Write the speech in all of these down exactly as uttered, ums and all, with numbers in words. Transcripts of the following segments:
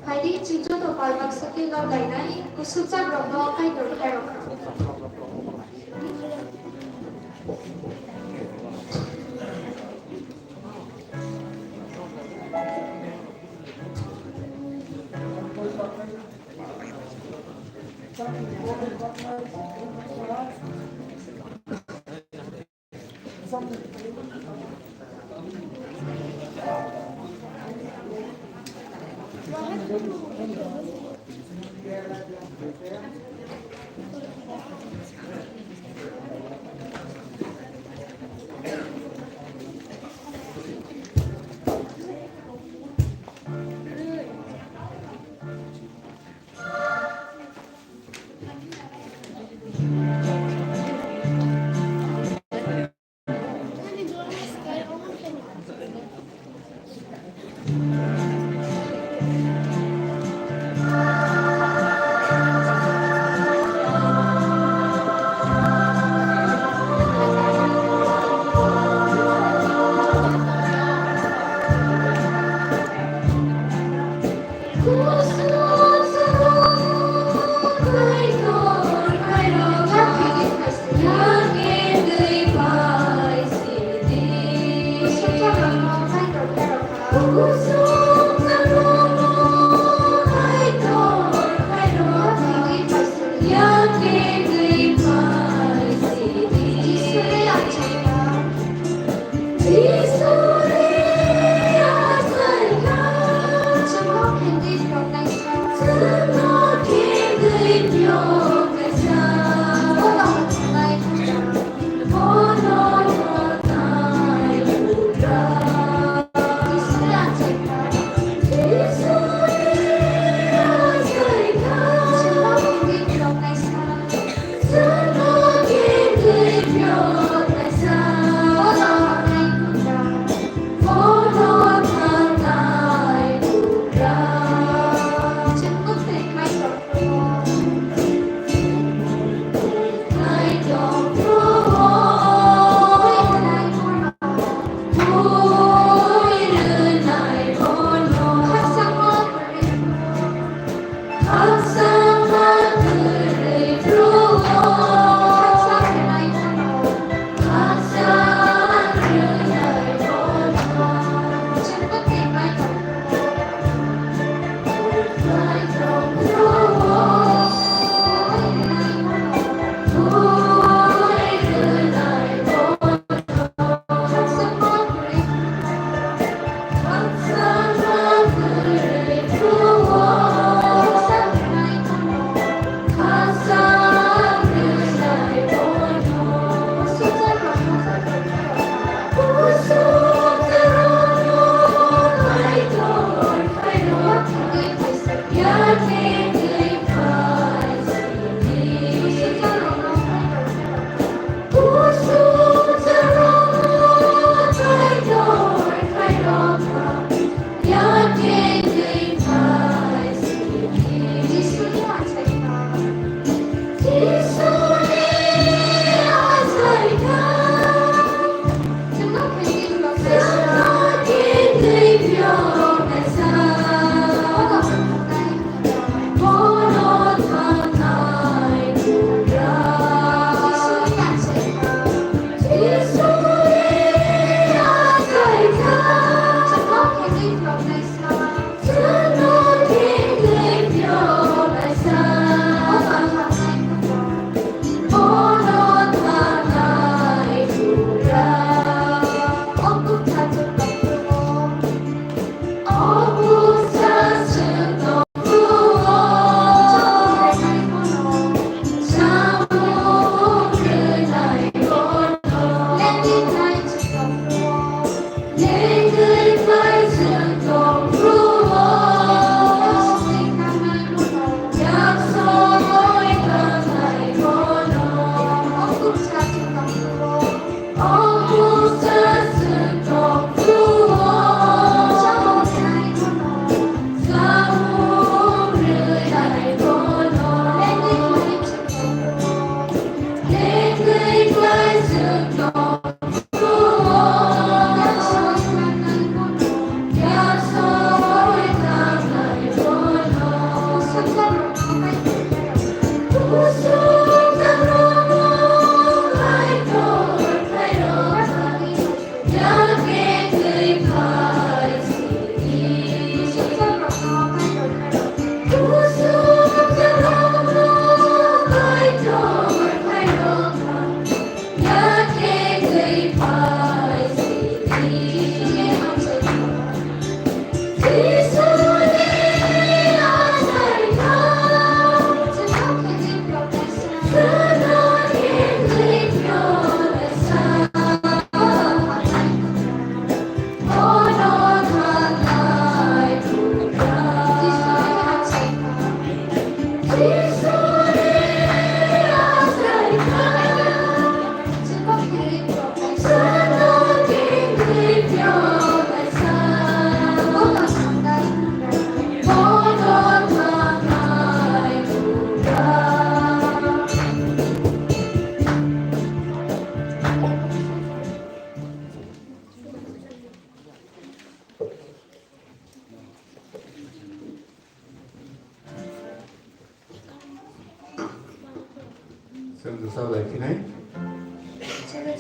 Phaidi, chwng joto pal baksa khe lok lainai, kusugjak rokno Kaitor khairok.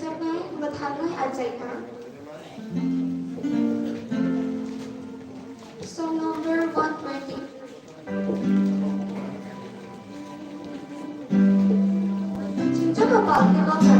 Bwtharnai achaikha. Song number one twenty. Chwngno palni bwkha.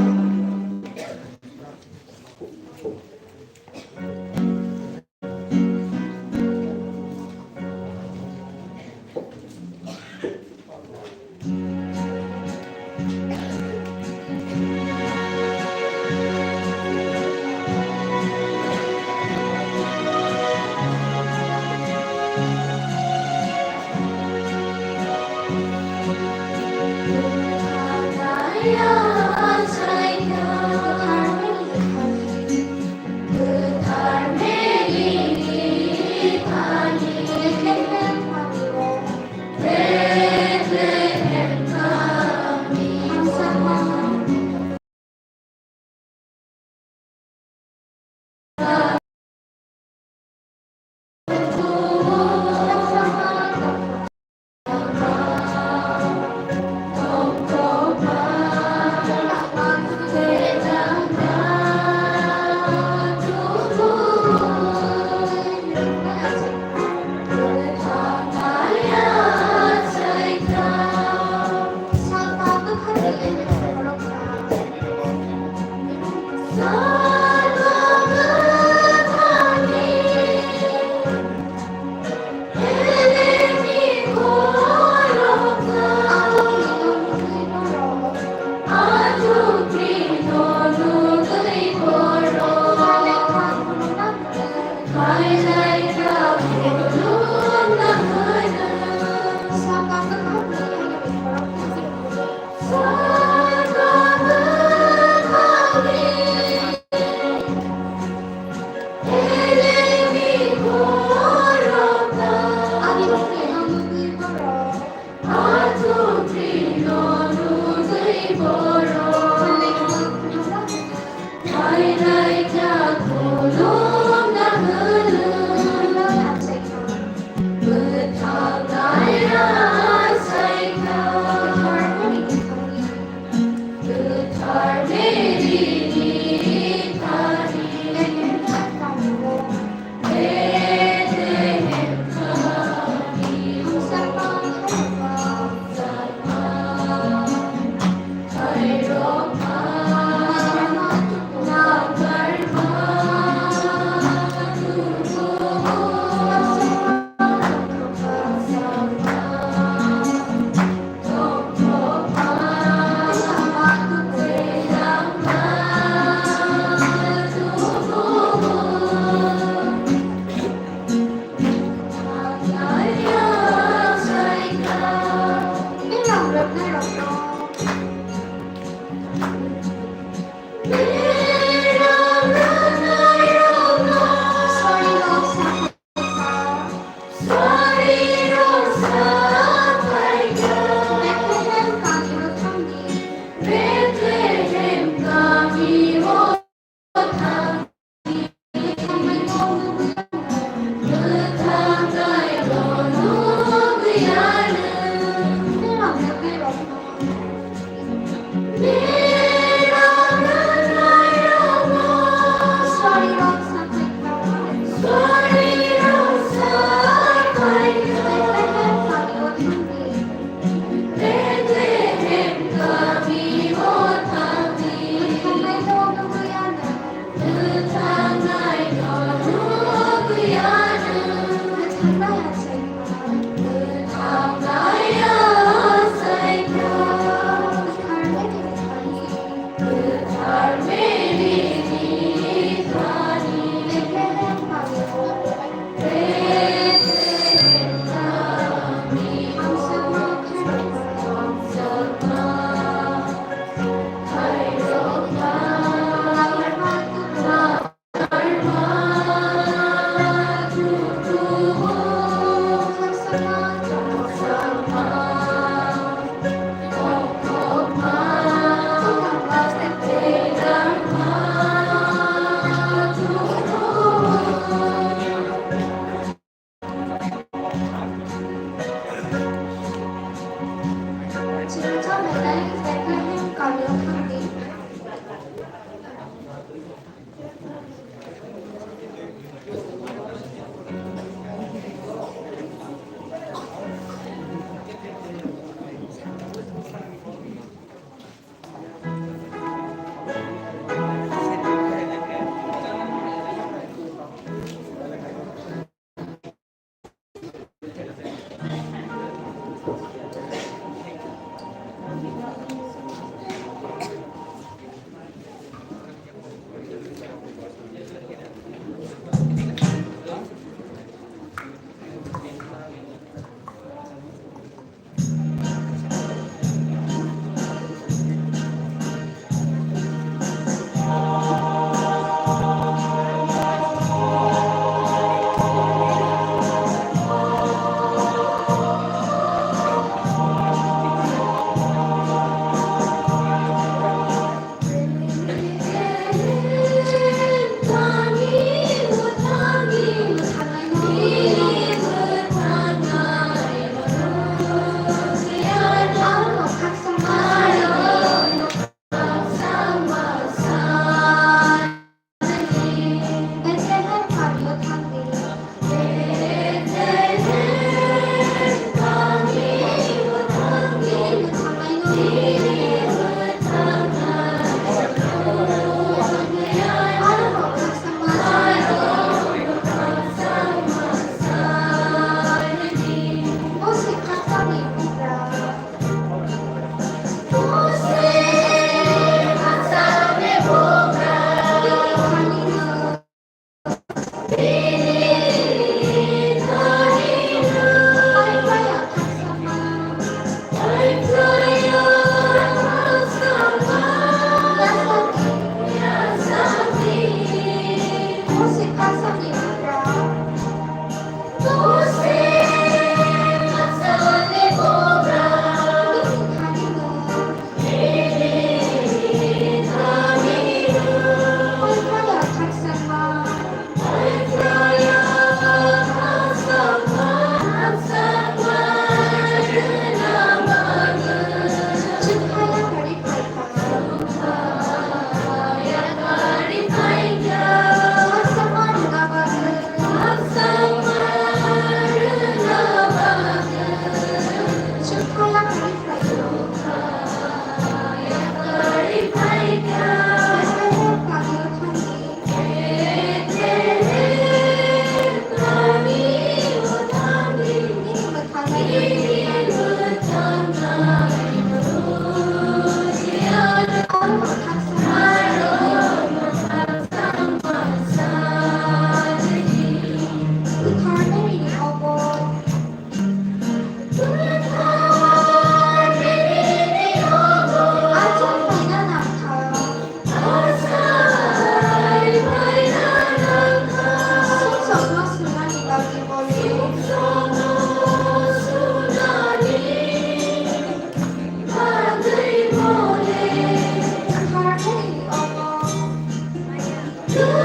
Jotono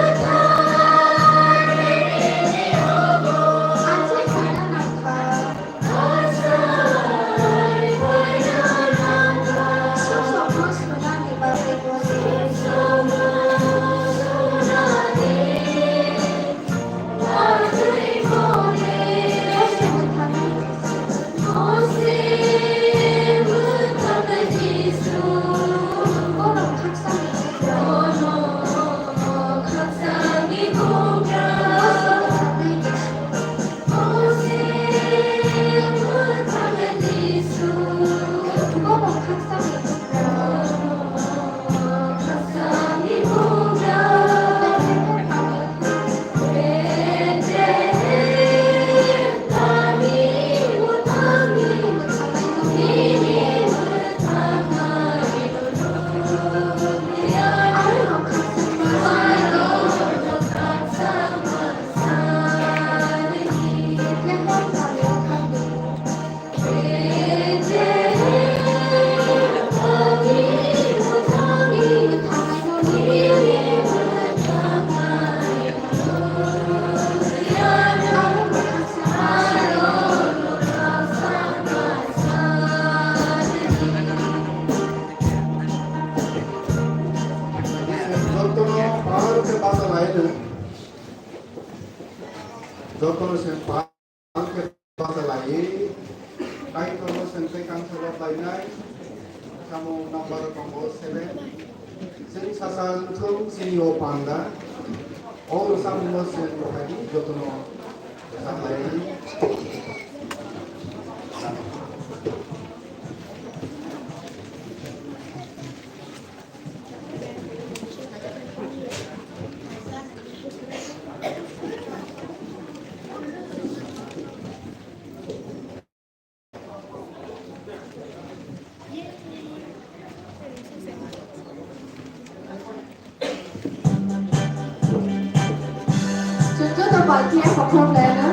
bahar ke basa laino. Jotono se bahar ke basa lai. Kaitorno sengkhe kangsa rok lainai. Samung number tongo seven. Seng sasa wngthung sini o panda. O samung no seng rohai jotono. Joto bai khe kothok lana.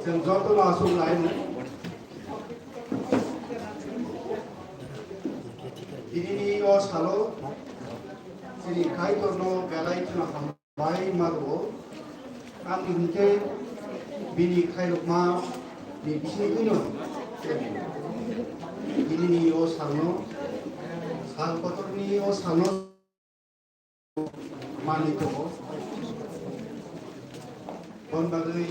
Chwng jotono aswk lai. Tinini o salo chini Kaitorno belai kheno hambai ma rwo. Tamni hwnkhe bini khairokma ni bisingtwino tinini o salno, sal kotorni o salno manwi tongo. Bon bagwi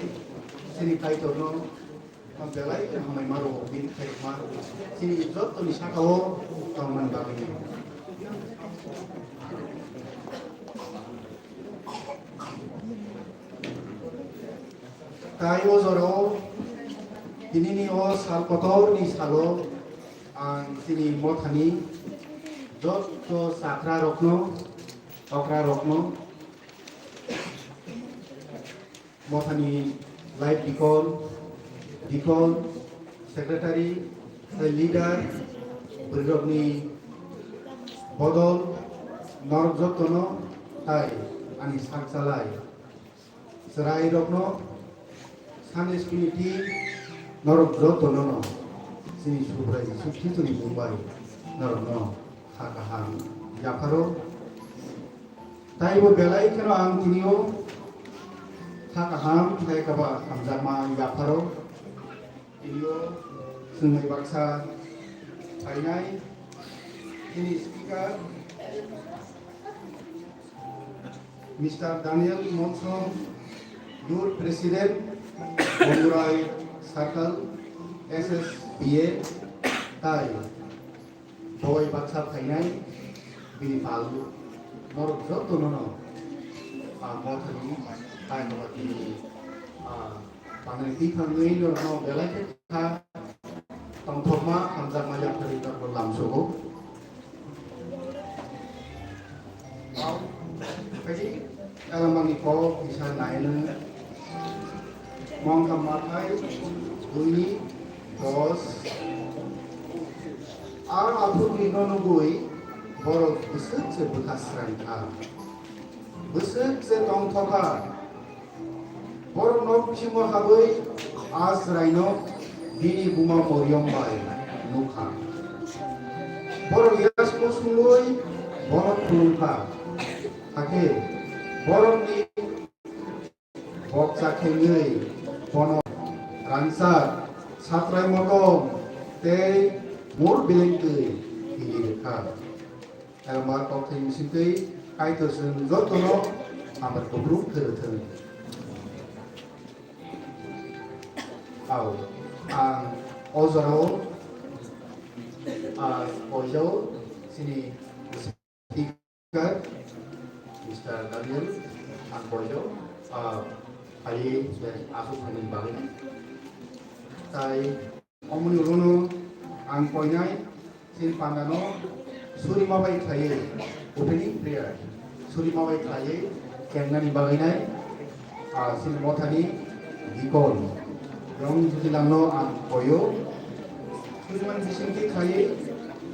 chini Kaitorno belai khe hambai ma rwo, bini khairokma chini jottoni saka-o tongmani bagwi. Tai o jorao tinini o sal kotorni salo ang chini mothani joto chakra rokno, okra rokno, mothani life deacon, deacon, secretary, tei leader, bwrwirokni bodol norok jotono tai ani sak chalai. Chwrairokno Sunday school ni team norok jotono no chini Subrai Jisu Khristoni mung bai norokno kha kaham yapharo. Taibo belai kheno ang tinio kha kaham khlai kaba hamjakma yapharo. Tinio chwngni baksa phainai chini speaker Mister Daniel Monsong, Youth President, Bongurai Circle, S S P A, tai boi baksa phainai bini palu norok jotono no, ah, mothani tai norok bini, ah, Panai twi thangwi norokno belai khe kha tongthokma hamjakma yapharwi norokno lamsogo. Khaidi elmani kok kisa naino Mongkha Mathai dui dos. Ar aphurni no nugwi borok bwswk se bwkha srang kha, bwswk se tongthok kha. Borok nok bisingo habwi a chwraino bini buma Moriom bai nukha. Borok yasku sungwi bono khulumkha. Hakhe borokni bokcha khengwi bono rangchak, satrai motom tei mur belengtwi kiri rwkha. Elma kokthai bisingtwi Kaitor chwng jotono hambai kuplung khe rwthwng. Au, ang o jorao, ah, koijao chini speaker, Mister Daniel, ang koijao, ah, phaiwi aswk phainani bagwi. Tai omoni ulono ang koinai chini pandano suri ma bai khlaiwi opening prayer, suri ma bai khlaiwi kengnani bagwi nai, ah, chini mothani deacon Rong Jujilangno ang koio, suri mani bisingtwi khlaiwi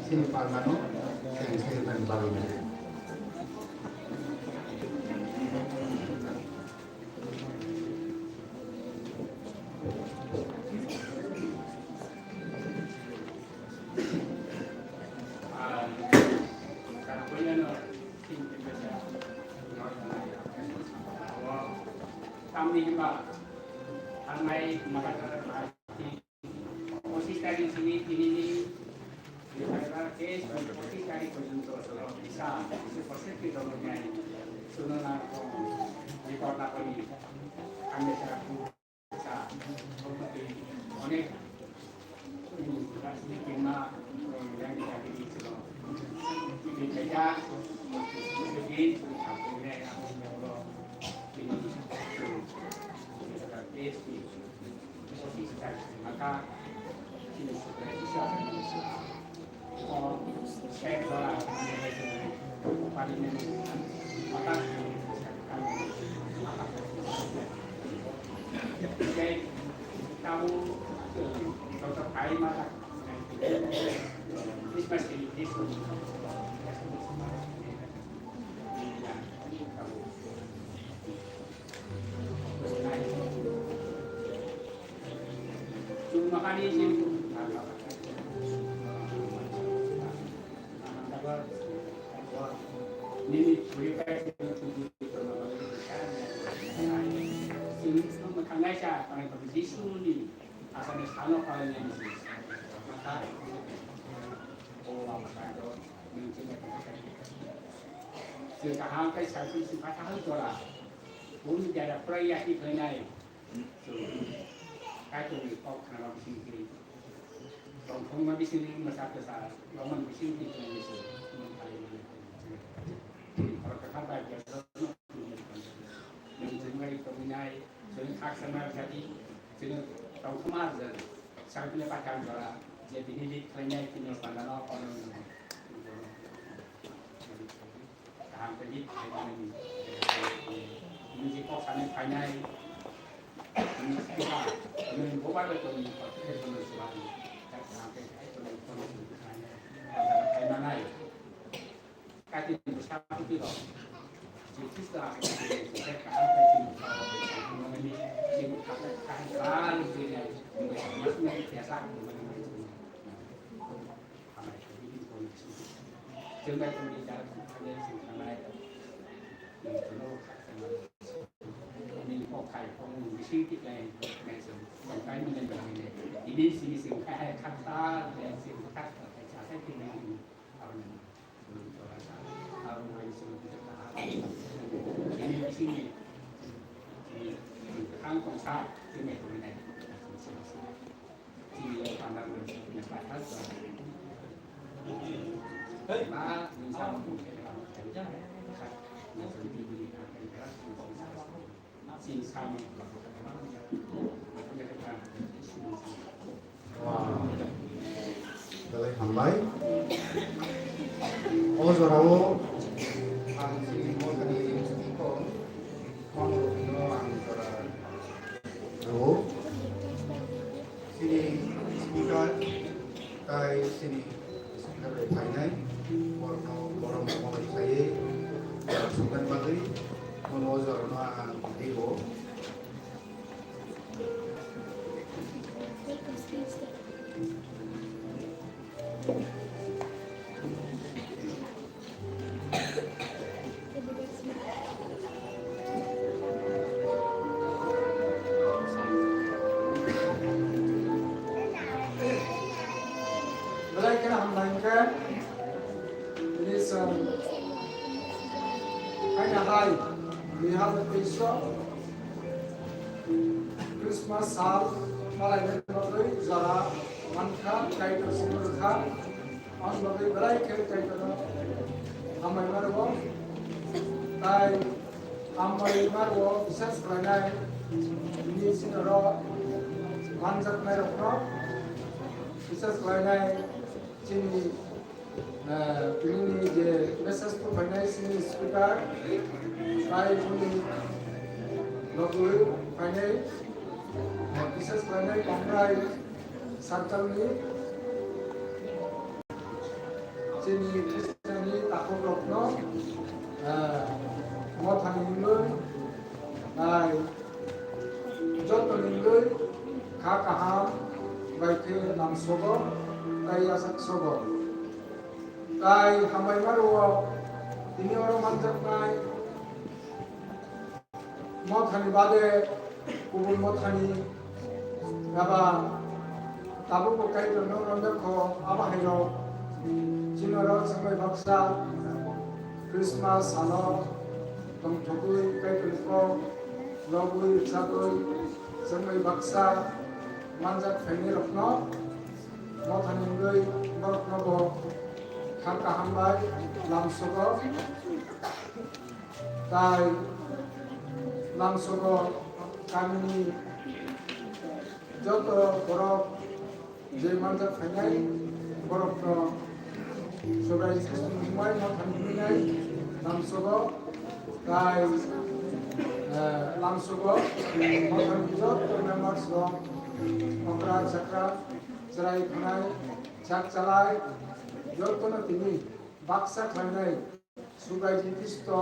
chini pandano keng khe rwnani bagwi nai. Tamni hwnba thangnai Maharajara Bharati pochis tarikh simi tinini Maharajara case pochis tarikh porjonto kisa kisa pochis ki dolo nyai sunana ko record na koni kami sa sa onek ini rajniti ma yang jadi itu ini beda ini aku ini case ni Maka chini sukre Iswar ni sukre. O sek jora mane hai sukre. Pari mane mata sukre. Tei tamu Doctor Kai Mata Christmas ni Christmas. Ani sin. Nini puri kai sin, kangai sa, kangai Jisu ni. Asani salo kalainani si mata o lama sado nung chini kata kata. Si kaham kai sakhi si patahal jora. Bumi jara prai yaki khainai. So, kaitoni kok khanama bising kiri. Tongthongma bising masa kesa, loman bising kiri khainai so. Nung kalainani. Oro kaham bai jara. Nung chini bai tonginai. Chwng khaksa mar jati, chwng tongthoma jati. Sakbini patang jora, je bini lik khlainai tini pandano kono. Kaham khe lik khlainai. Nini je kok sanai phainai. Nini siha, nini boba le tong, kote kono suwani. Kaham khe khai kono kono suwani. Kaimanai. Kati ni bwsa bwtwi rok. Jisukristo aswk khe jesa kaham khe chini bwsa rok bai tongmani chini bwsa khe kaham khe bal wngwi nai wngwi tongma swngnai tesa wngmani mai chini. Hamai khe bini boni chini. Chwng bai tongdi jara thani chwng thangnai. Nini kok khai kok nung bising tik lai nai chwng tongkai mwnai bai nai. Ini sini chwng khai hai khaksa lai chwng khaksa khai chasai tik lai. Belai hambai. O jorao ang chini mothani iko kono ang jora rwo. Chini speaker tai chini speaker bai phainai borokno borom bai khlaiwi jora suknani bagwi bono o jorano ang twibo. Belai kheno hambai hwnkhe, tini chwng haino hai dui hazar teis o Christmas sal palainani bagwi jora mankha, Kaitor simi rwkha. Ang bagwi belai khe Kaitorno hambai ma rwo. Tai hambai ma rwo, bisas khlainai bini sini oro manjaknairokno, bisas khlainai chini, eh, bini je message to phainai chini speaker, tai bini logwi phainai, eh, bisas khlainai Kongrai circle ni. Chini Khristianni takhukrokno, eh, mothani wngwi, tai jotoni wngwi kha kaham bai khe lamsogo tai yachaksogo. Tai hambai ma rwo tini oro manjaknai. Mothani bade kubun mothani eba tabukbo Kaitorno romjakho, abo haino chini oro chwngbai baksa Christmas salo tongthogwi Kaitorni kok lobwi rwchapwi chwngbai baksa manjak phainairokno mothani wngwi boroknobo kha kaham bai lamsogo. Tai lamsogo kamini joto borok je manjak phainai borokno Subrai Jisuni mungmai mothani hwnwi nai lamsogo. Tai, eh, lamsogo mothani joto members rok, okra chakra, chwrai khwnai, chak chalai, jotono tini baksa khlainai. Subrai Jisu Khristo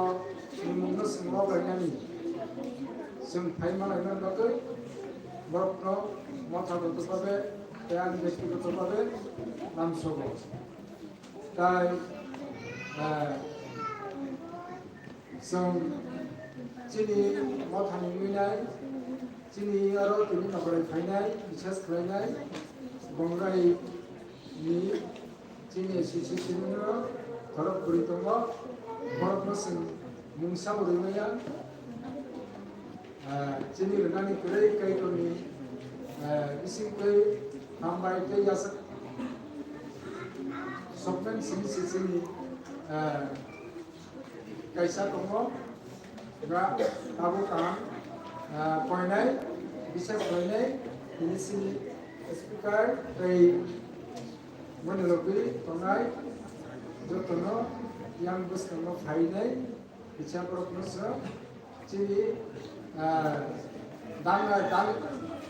ni mungno chwng lob lainani chwng phai manlaina bagwi borokno motha joto babe Tei ani byaktigoto bhabe lamsogo. Tai, eh, chwng chini mothani winai, chini aro tini nokrai phainai, bises khlainai, bongrai ni chini sisi sini no khorok kwrwi tongo, borok no chwng mungsa bo rwmaya. Ah, chini rwnani kwrwi Kaitorni, ah, bisingtwi hambai tei yachak sokmani simi se chini, ah, kaisa tongo. Ba tabuk ang, ah, koinai, bisai koinai, tini chini speaker tei moni logwi tongnai jotono yang bwskango phainai. Kisa borok no chwng chini, ah, dang-, dang-,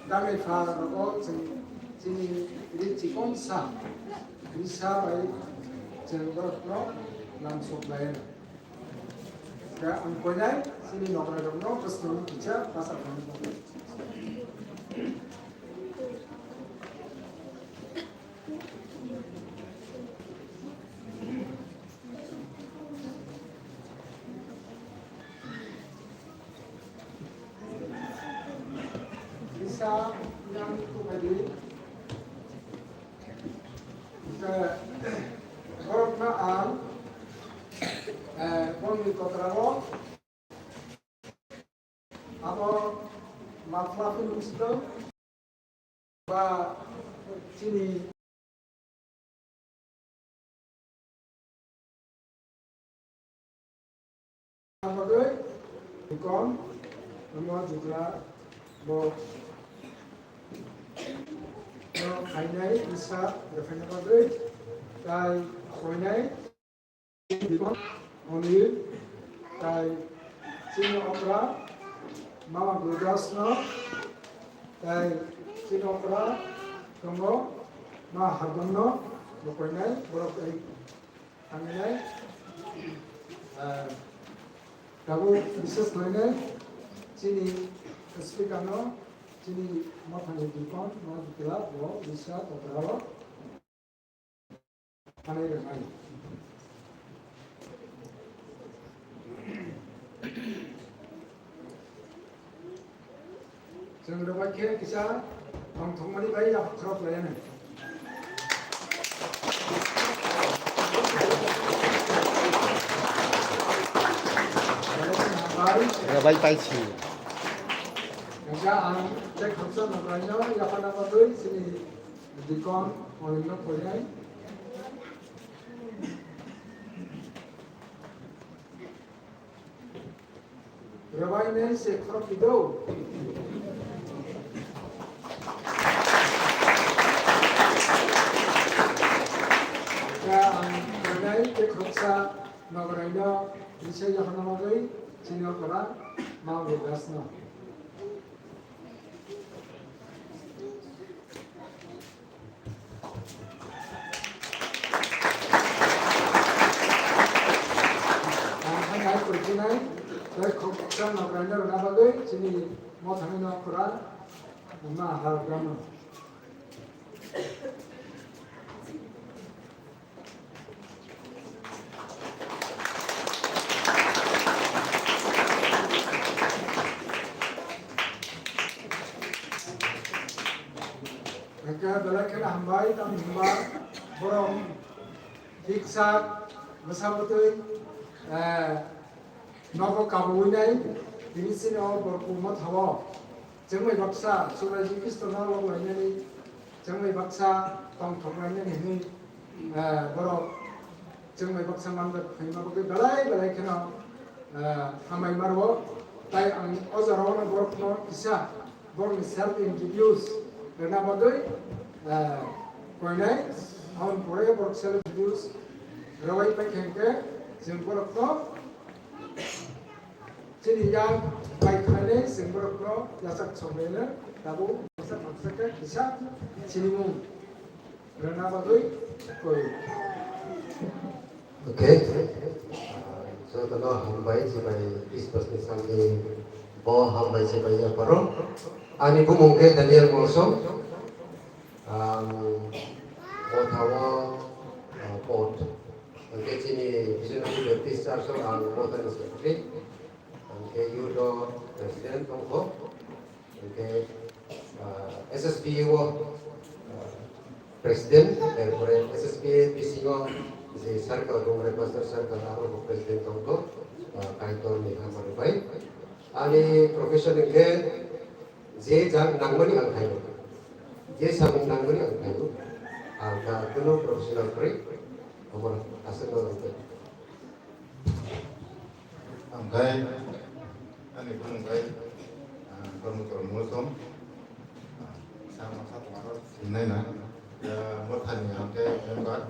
dangwi pha rogo chwng chini ri chikon sa, ri sa bai chwng borok no lamsok lai. Khe ang koinai chini nokrai rok no bwswng kisa basa phano. Kisa yang tu tadi, kisa borok na ang, eh, boni kotra o, abo mafla pun sito. Ba chini bagwi kom omo jikla bo no khainai isa rwkhaina bagwi tai koinai. Oni tai chini okra mama Gurdas no tai chini okra tongo ma Hardam no bo koinai borok tai thanginai. Ah, tabuk bises koinai chini speaker no chini mothani dikon no dikla bo bisa okra o. Thani rwnai. Chwng rwbai khe kisa tongthokmani bai yaphak khorok lainai. Rwbai paisi. Kisa ang tei khoroksa nokraino yaphana bagwi chini Dikon, oino koinai. Rwbainai se khorok kido. Kha ang koinai tei khoroksa nokraino bisai yaphana bagwi chini okra ma Gurdas no. Ang hai hai kwrwinai, tei khoroksa nokraino rwna bagwi chini mothani nokra ma Hardam no. Hwnkhe belai kheno hambai, tamni hwnba borok biksa bwsa bwtwi, eh, nogo kabuinai, tini chini o borok mothao. Chwngbai baksa Chubaiji Khristono lok lainani, chwngbai baksa tongthok lainani hwnwi, eh, borok chwngbai baksa manjak phaima bagwi belai belai kheno, eh, hambai maro. Tai ang o jorao no borokno kisa borokni self introduce rwna bagwi, eh, koinai, aboni pore borok self introduce rwbai paikha hwnkhe chwng borokno Chini yang bai khlainai chwng borokno yachak songlaina tabuk baksa baksa khe kisa sinimung rwna bagwi koi. Okay. Jotono hambai, chibai Christmas ni salni bo hambai chibai yapharo. Ani bumung khe Daniel Mongso. Ang Motha o, ah, vote. Hwnkhe chini Visionary Baptist Church o ang Motha ni secretary. Hwnkhe youth o president tongkho. Hwnkhe, ah, S S P A o, ah, president, erpore S S P A bisingo je circle, Rongrai Pastor Circle, aro bo president tongkho, ah, Kaitor ni hamari bai. Ani profession hwnkhe je jang nangmani ang khaio. Je samung nangmani ang khaio. Ang kha kuno professional kwrwi, omo aswk no rwngkhe. Ang khe ani bumung khe, ah, Dharmendra Molsom, ah, sama sa tongma rok sinai na, ah, Mothani ang khe member.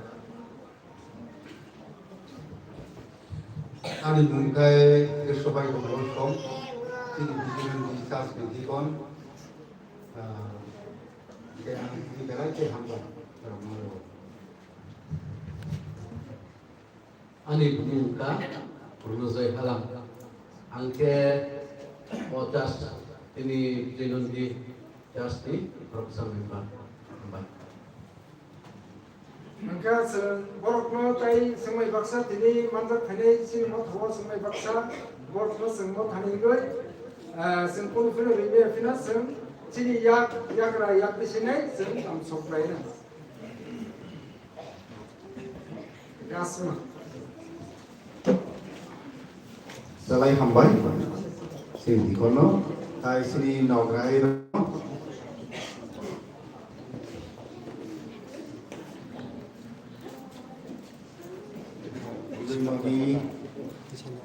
Ani bumung khe Kesobai Molsom, chini Visionary Church ni deacon, ah, khe ang belai khe hambai rok no. Ani bumung wngkha Purnojoy Halam. Ang khe o church tini Jainandi church ni khoroksa member. Hambai. Hwnkhe chwng borokno tai swngmai baksa tini manjak phainai chini Motha o swngmai baksa borokno chwng Mothani wngwi, eh, chwng kunu phino ringya phino chwng chini yak yagra yak bisinai chwng tong sok laina. Belai hambai, chini deacon no, tai chini nograi rok.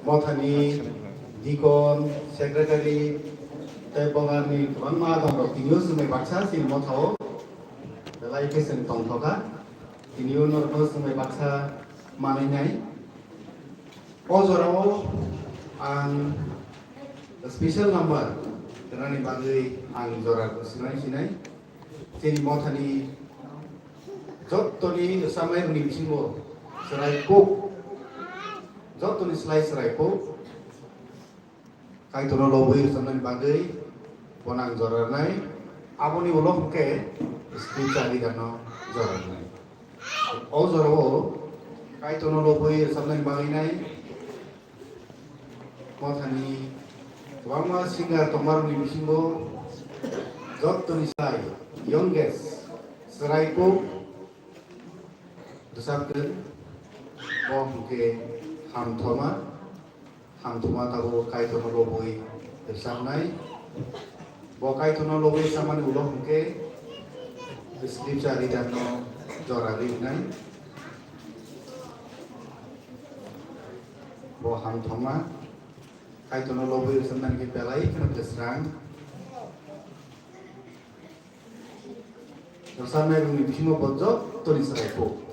Mothani, deacon, secretary, tei bogarni kwbangma tongrok tini o chwngmai baksa chini Motha o. Belai khe chwng tongthokha. Tini o norokno chwngmai baksa manwi nai. O jorao ang special number rwnani bagwi ang jora sinai sinai. Chini Mothani jottoni rwchapnairokni bisingo chwrai kuk, jottoni slai chwrai kuk. Kaitorno lobwi rwchapnani bagwi bono ang jora rwnai. Aboni ulo hwnkhe scripture reader no jora rwnai. O jorao Kaitorno lobwi rwchapnani bagwi nai Mothani kwbangma singer tongmarokni bisingo jottoni slai youngest chwrai kuk rwchapgwi bo hwnkhe Hamthoma. Hamthoma tabuk Kaitorno lobwi rwchapnai. Bo Kaitorno lobwi rwchapmani ulo hwnkhe scripture reader no jora rinai. Bo Hamthoma Kaitorno lobwi rwchapnani khe belai kheno kwsrang. Rwchapnairokni bisingo bo jottoni chwrai kuk.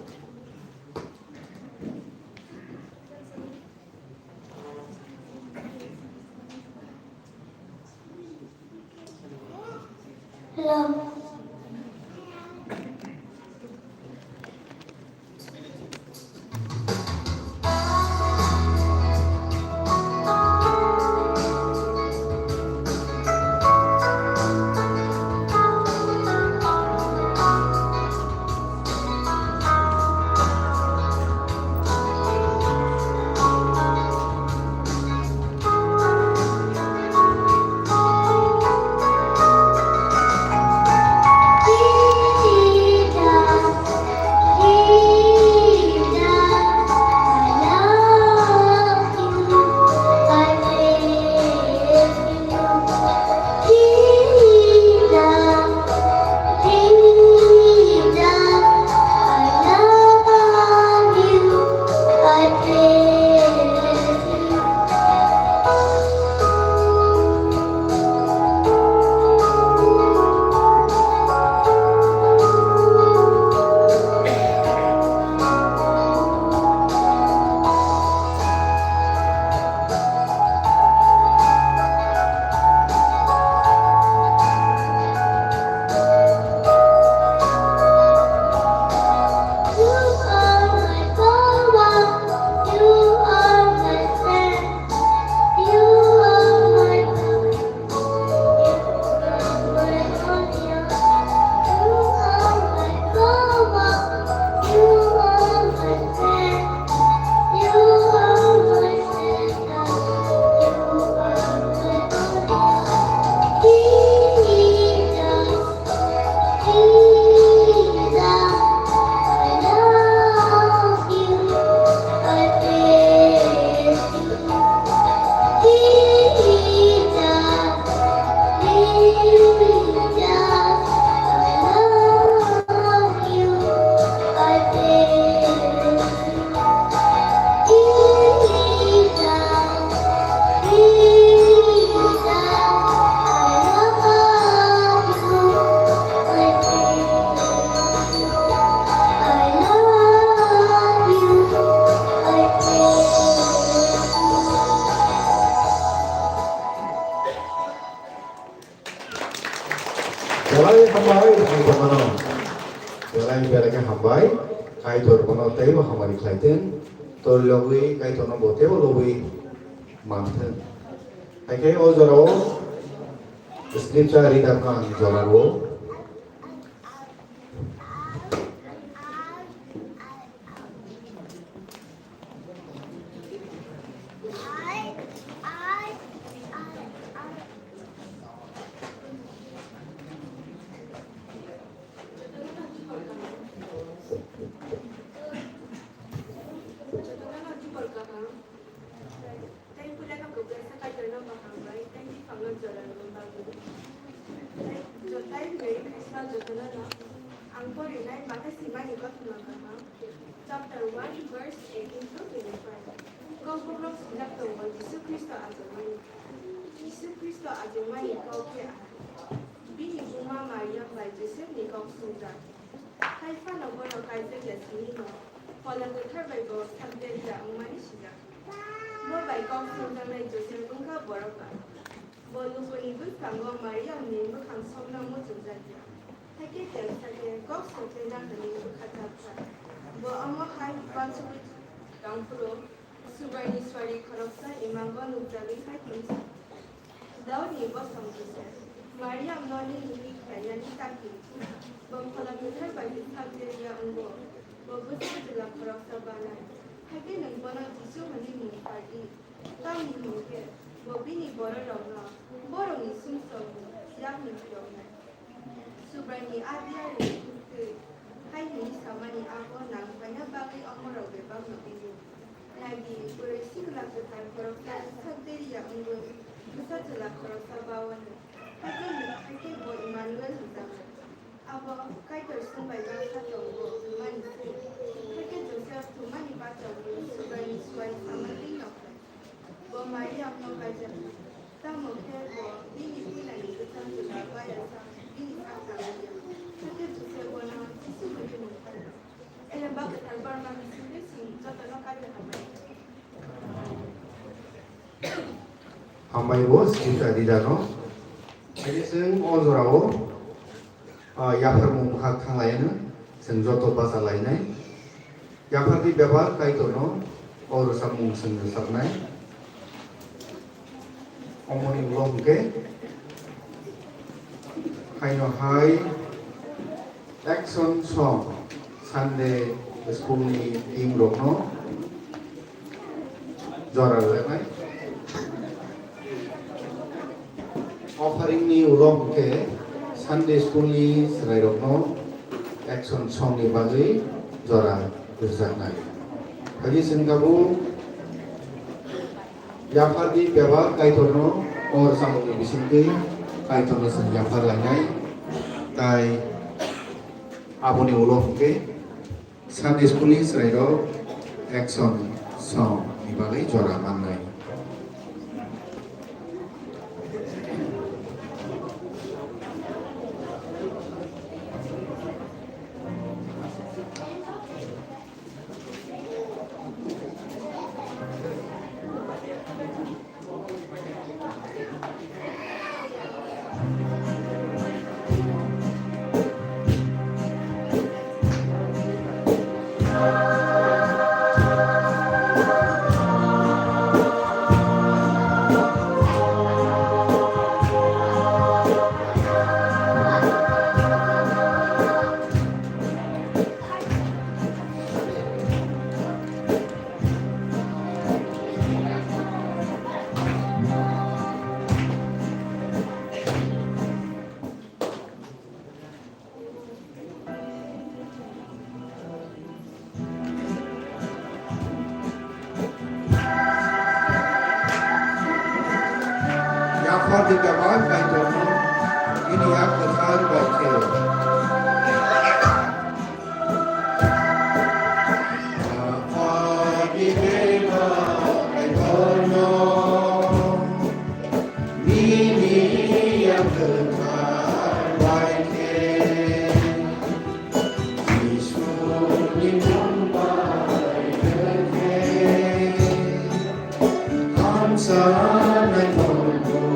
Hello. Bai, Kaitor bono belai belai khe hambai. Kaitor bono teibo hamari khlai thung. Tor logwi Kaitorno bo teibo lobwi man thung. Hai khe o jorao scripture reader no ang jora rwo. Tei puila no kwplaisa Kaitorno kaham bai tei buphangno jora rwna bagwi. Tei jotai Merry Christmas jotono no. Ang porinai Mathai swimani kothoma kaham, chapter one, verse eighteen to twenty-five. Kokborok swijak tongo Jisu Khristo achukmani. Jisu Khristo achukmani kok khe ang. Bini buma Mariam bai Josepni kok swngjak. Hai phano bono kaijak ya simi no, Phola Kwthar bai bo sakjak ya wngmani swijak. Bo bai kok swngjaknai Joseph wngkha borok ba. Bo lukuni bwskango Mariamni mwkhang sokno muchungjak ya. Hakhe telsa khe kok soknai na hwnwi bwkha chap kha. Bo omo hai uansugwi tong phuru, Subraini suari khoroksa imango nukjagwi hai hwnwi sa, Daudni bosong Joseph, Mariamno nini khlainani ta khe, bo Phola Kwthar bai bwsajak ya wngo, bo bwsa chwla khoroksa banai. Hakhe nwng bono Jisu hwnwi mung phai di, tamni hwn khe bo bini bororokno bórokni sumsokni yakni phiyoknai. Subraini a diyari twi hai hwnwi samani abo nang phaina bagwi omorok bebak no wngwi. Nai di, bwrwi sikla kwthar khoroksa bwsak deri ya wngwi bwsa chwla khoroksa baohani. Hakhe, hakhe bo Immanuel hwnjakha. Abo Kaitor chwng bai baksa tongo hwnmani se. Hakhe Joseph thumani bachagwi Subraini suari sama twi nokhlai. Bo Mariamno kaijakha, tamo khe bo bini puilani kwcham chwla bayasa bini sak tangwi ya. Hakhe Joseph bono Jisu hwnwi mung phai rw. Ele ba kwthar barmani simi chwng jotono kaijakha bai. Hambai bo scripture reader no. Hakhe chwng o jorao Ah, yapharmung bwkhak thanglaiyano chwng joto bacha lainai. Yaphardi bebak Kaitorno o rwchapmung chwng rwchapnai. Omoni ulo hwnkhe haino hai action song Sunday school ni team rokno jora rwjaknai. Offering ni ulo hwnkhe Sunday school ni chwrairokno action song ni bagwi jora rwjaknai. Phagi chwng tabuk yaphardi bebak Kaitorno o rwchapmung ni bisingtwi Kaitorno chwng yaphar lainai. Tai aboni ulo hwnkhe Sunday school ni chwrairok action song ni bagwi jora mannai. Yaphar di bebak Kaitorno bini yak kwthar bai khe. Yaphar di bebak Kaitorno bini yak kwthar bai khe. Jisuni mung bai khe, thansa nai tongthokno.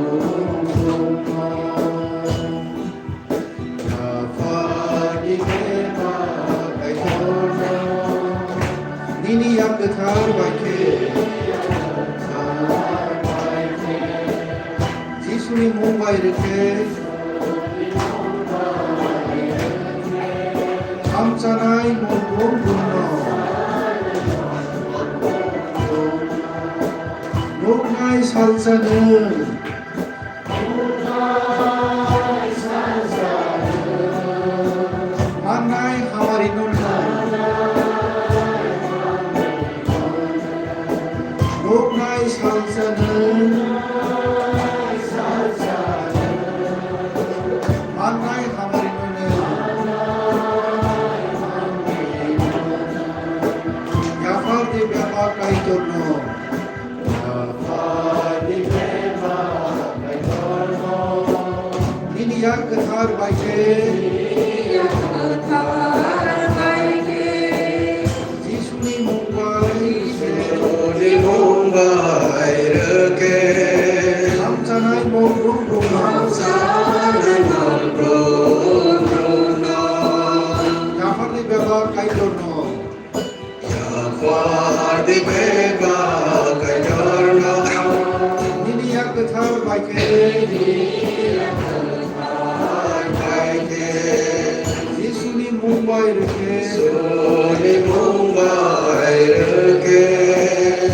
Kwthar bai khe, Jisuni mung bai rwkhe, hamchanai mung brum brumno nuknai salsa nwng. Mannai hamari no nai. Nuknai salsa nwng. Mannai hamari no nai. Yaphar di bebak Kaitor no. Nini yak kwthar bai khe. Jisuni mung bai rwkhe. Hamchanai mung brum brum no. Yapharni bebak Kaitor no. Yapharni bebak Kaitor no. Nini yak kwthar bai khe. Jisuni mung bai rwkhe. Jisuni mung bai rwkhe.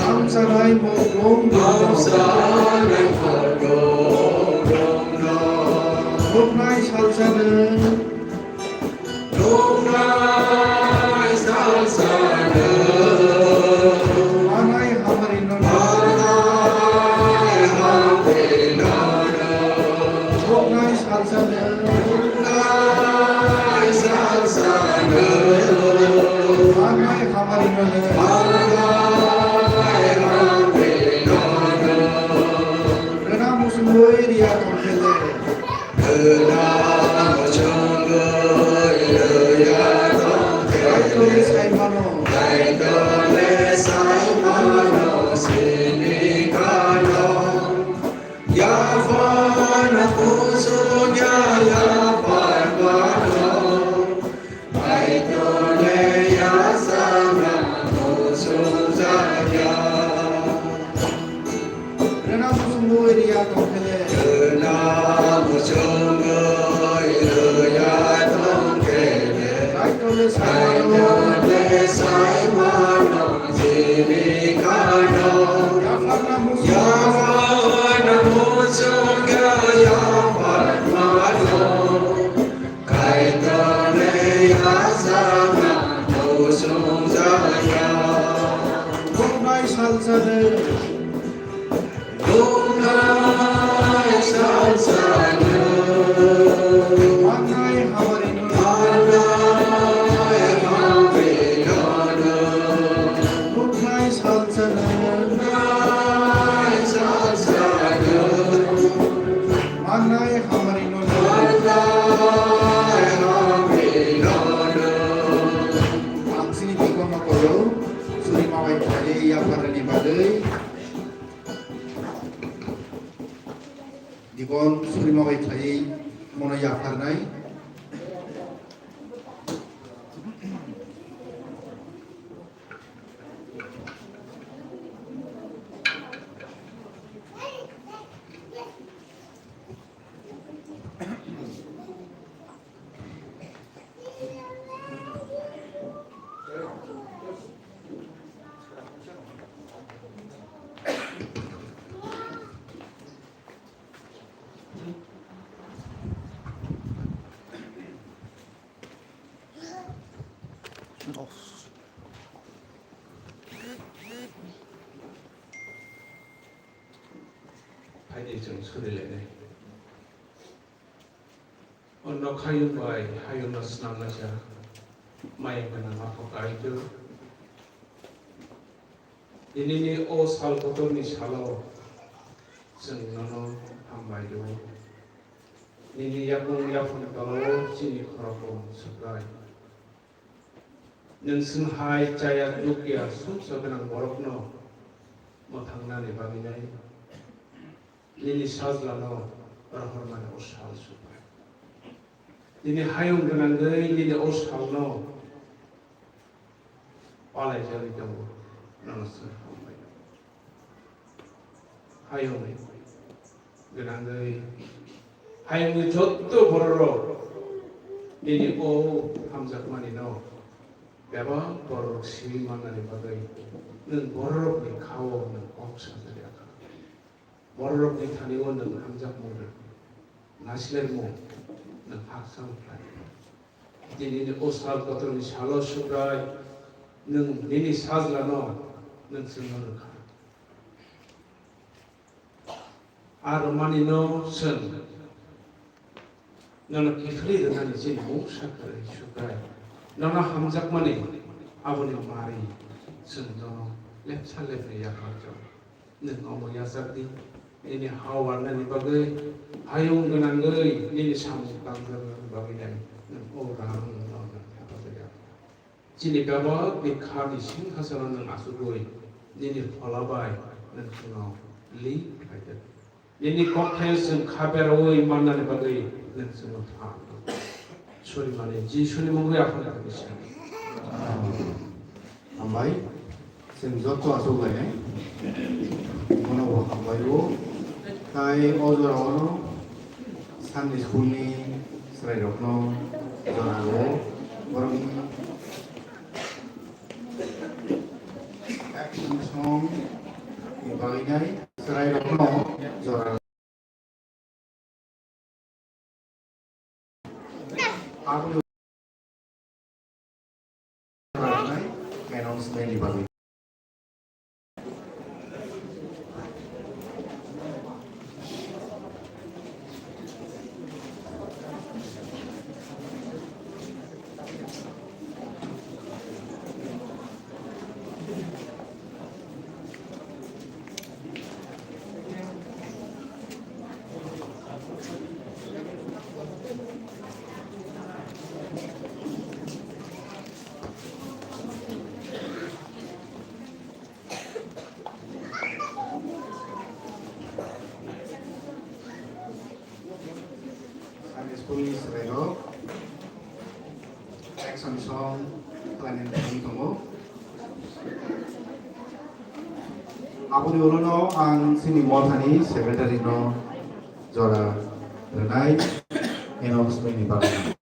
Hamchanai mung brum brum no. Hamchanai mung brum brum no. Nuknai salsa nwng. Nuknai salsa nwng. Mannai hamari no. Mannai hamari no. Nuknai salsa nwng. Nuknai salsa nwng. Mannai hamari no. Mannai hamari no. Rwna muchungwi riya tongphele. Rwna muchungwi riya tongphele. Rwna muchungwi riya tongphele. Kaitorni saimano. Kaitorni saimano chini kano. Yapharna muchungwi. Yapharna muchungwi yapharmano. Kaitorni yachakno muchungjaya. Nuknai salsa nwng. Nuknai salsa nwng. Mannai hamari no. Mannai hamari no. Nuknai salsa nwng. Nuknai salsa nwng. Mannai hamari no. Mannai hamari no. Ang chini deacon no kolo, suri ma bai khlaiwi yapharnani bagwi. Deacon suri ma bai khlaiwi mono yapharnai. Hai de, chwng suri lainai. O nok hayung bai hayungno snamlaisa, mayung gwnang Apha Kaitor. Dinini o sal kotorni salo chwng nono hambai rwo. Nini yakung yaphang tolao chini khorokbo swkrai. Nwng chwng hai chaya dukya sumsa gwnang borokno mwthangnani bagwinai. Nini sajlano rohormani o sal swkrai. Nini hayung gwnangwi nini o salno palaijagwi tongo. nono chwng hambai. Hayung gwnangwi, hayungni jotto bororok nini o hamjakmani no bebak bororok simi mannani bagwi nwng bororokni kha-o nwng kok sajak ya kha. Bororokni thani-o nwng hamjakmung rw, naislermung nwng hakchang khlai. Dinini o sal kotorni salo Subrai nwng nini sajlano nwng chwngno rw kha. A rwmani no chwng nono kiphilwi rwnani chini mungsa kwrwi Subrai. Nono hamjakmani aboni mari chwng nono lepsa lepri yapharjak. Nwng omo yachak di, nini ha warnani bagwi, hayung gwnangwi nini samung tangjaknani bagwi nai nwng o rang no nwng hephazak ya. Chini bebak ni kha ni sing hachalo nwng achugwi nini phola bai nwng chwngno li khlai di. Nini kokthaio chwng kha beraui mannani bagwi nwng chwngno pha. Sorimani Jisuni mungwi aphano kisa. Hambai, chwng joto achuk lainai. Bono bo hambai o. Tai o jora o no Sunday school ni chwrai rok no jora o borok ni action song ni bagwi nai chwrai rok no jora. Aboni announcement ni bagwi. Sunday school ni chwrairok action song khlainani thangwi tongo. Aboni ulo no ang chini mothani secretary no jora rwnai announcement ni bagwi.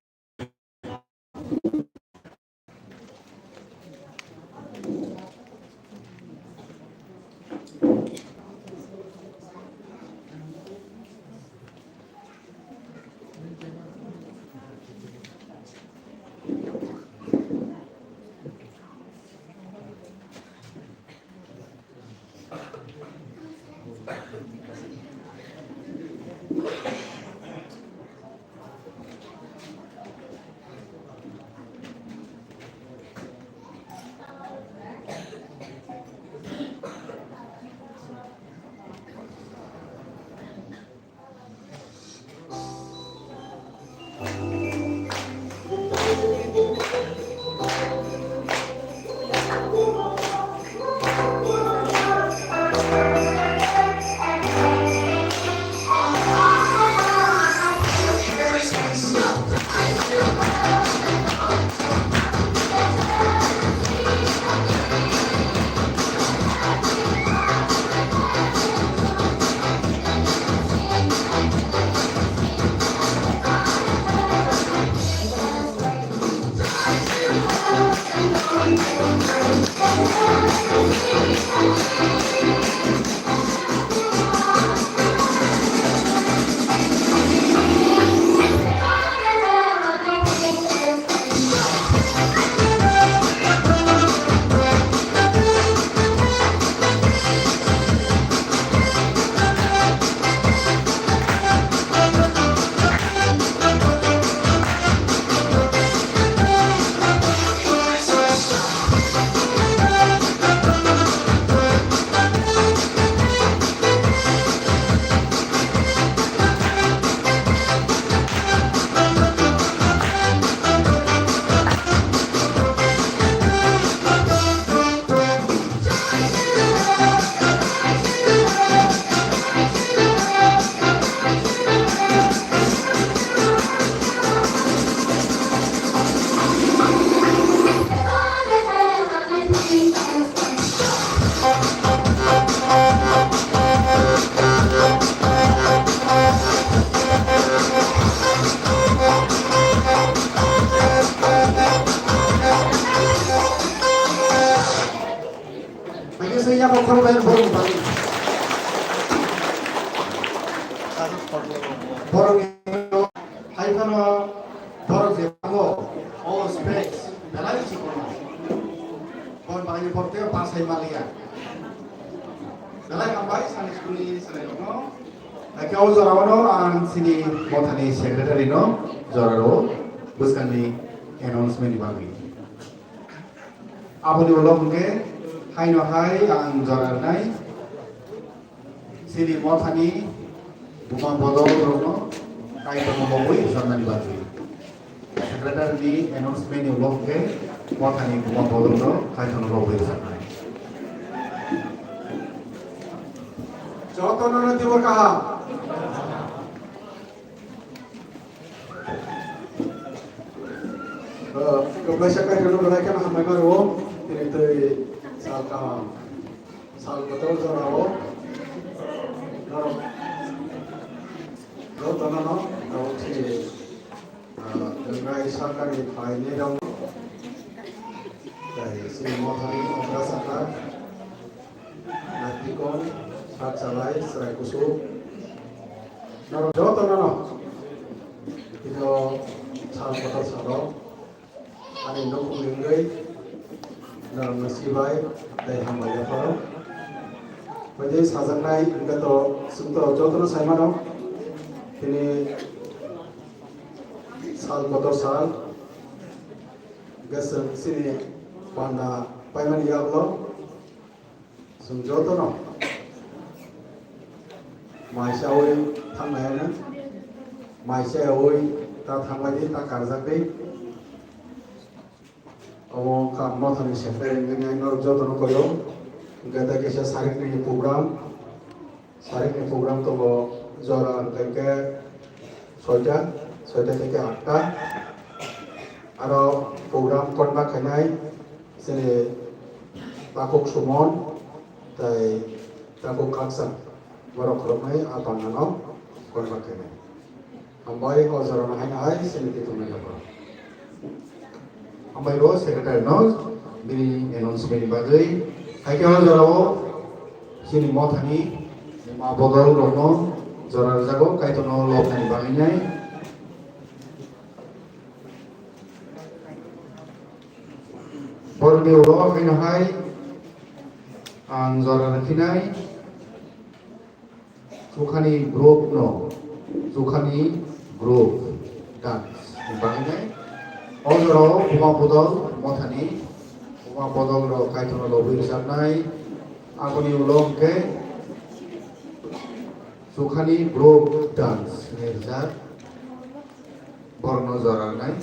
Borok hai phano borok je abo o specs belai chikon. Bon bagwi borok tei pasai maliya. Belai hambai Sunday school ni chwrairokno. Hakhe o jorao no ang chini mothani secretary no jorao bwskangni announcement ni bagwi. Aboni ulo hwnkhe haino hai ang jora rwnai chini mothani buma bodol rokno kaitorno lobwi rwjaknani bagwi. Secretary ni announcement ni ulo hwnkhe mothani buma bodol rok kaitorno lobwi rwjaknai. Jotono no tibor kaham. Kwplaisa kaitorno belai kheno hambai mano, tini tei sal kaham, sal kotor jorao norok jotono no tabuk se, ah, Gwnai Sarkarni phainai rok tei chini mothani okra saka. Naiktikon, sak chalai, chwrai kuchuk. Norok jotono no tini o sal kotor salo ani nukhungni wngwi norokno sibai tei hambai yapharo. Bai tei sajaknai hwnkhe to chwng to jotono sai mano tini sal kotor sal hwnkhe chwng chini panda paimani yagulo. Chwng jotono mai chaui thangnai hwnwi, mai chaui ta thangbai di, ta karjak di. Omo wngkha mothani secretary wngwi norok jotono koyo. Hwnkhe tei kaisa sarikni program, sarikni program tongo jora hwnkhe soita, soita theke atta. Aro program conduct khainai chini takhuk Sumon tei takhuk Kaksa, borok khoroknwi a pandango conduct khainai. Hambai o jorano haino hai chini tithumnai rokno. Hambai rw secretary no bini announcement ni bagwi. Hai khe o jorao chini mothani ma bodol rokno jora rwjago, kaitorno lobnani bagwi nai. Borokni ulo haino hai ang jora rwphinai. Chukhani group no, chukhani group dance ni bagwi nai. O jorao buma bodol mothani, buma bodol rok kaitorno lobwi rwjaknai. Aboni ulo hwnkhe chukhani group dance ni rijak. Borokno jora rwnai.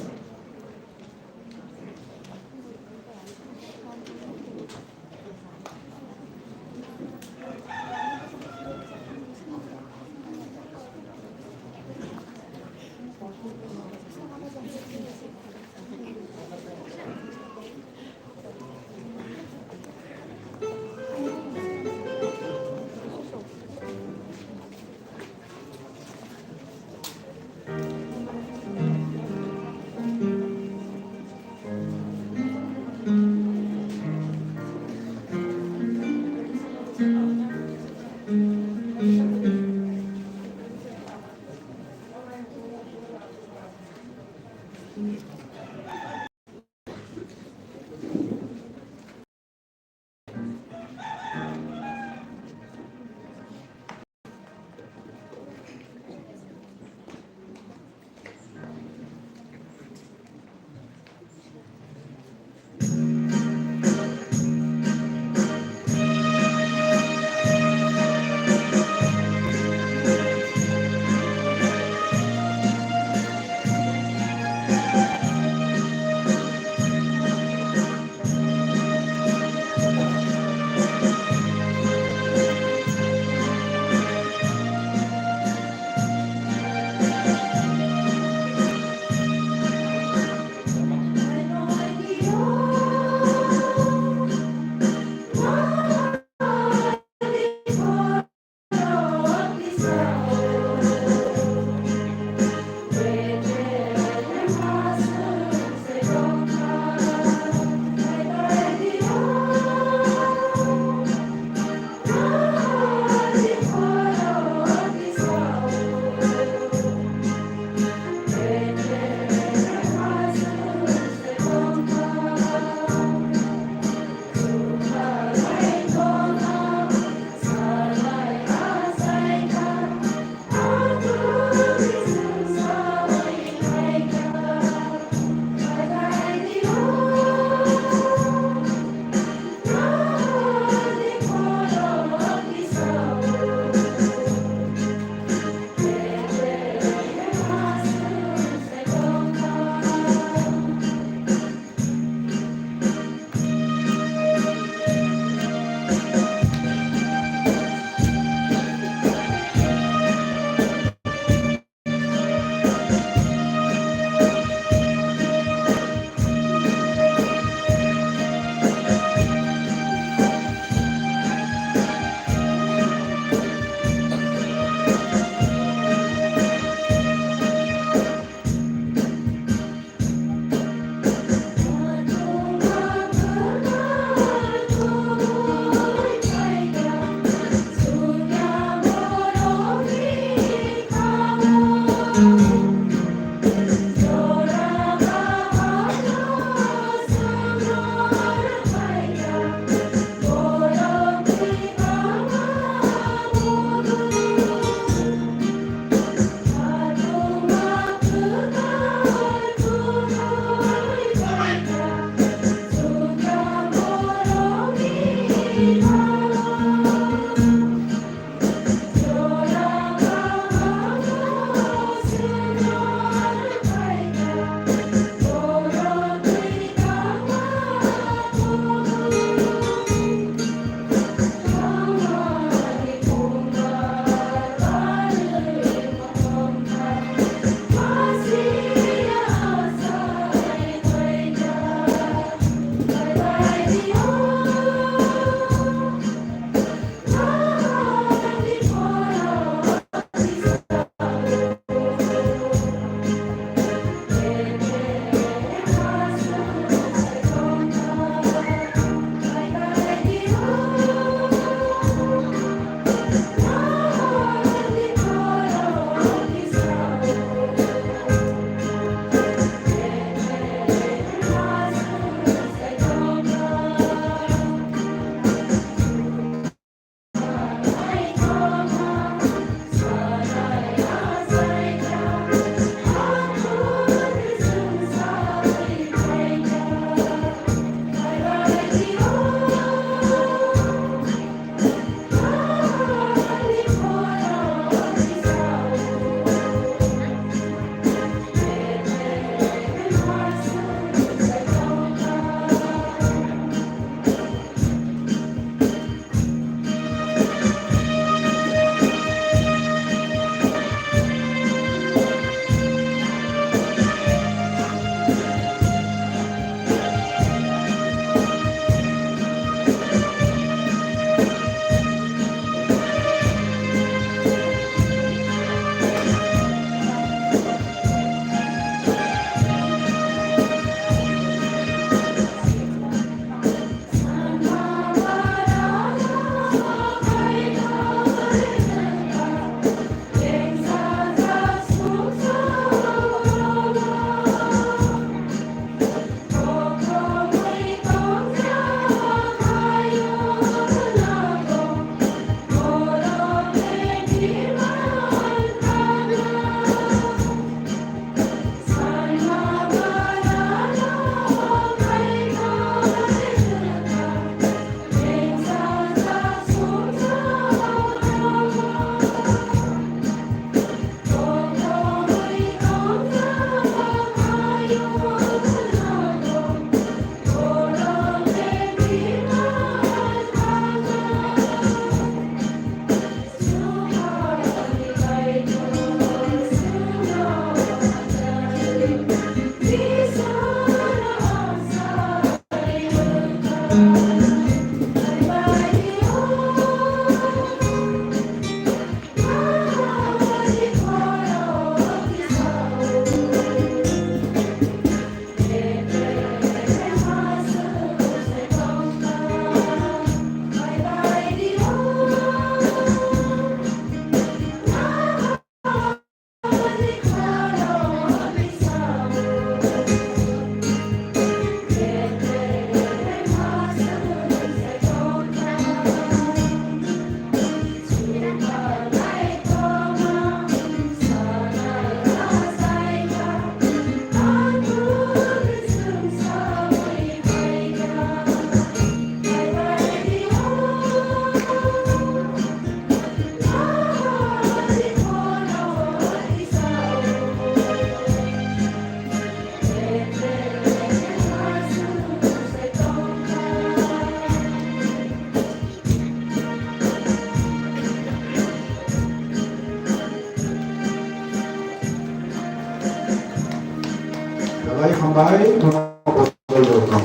Bai hambai, bono bosol rok no.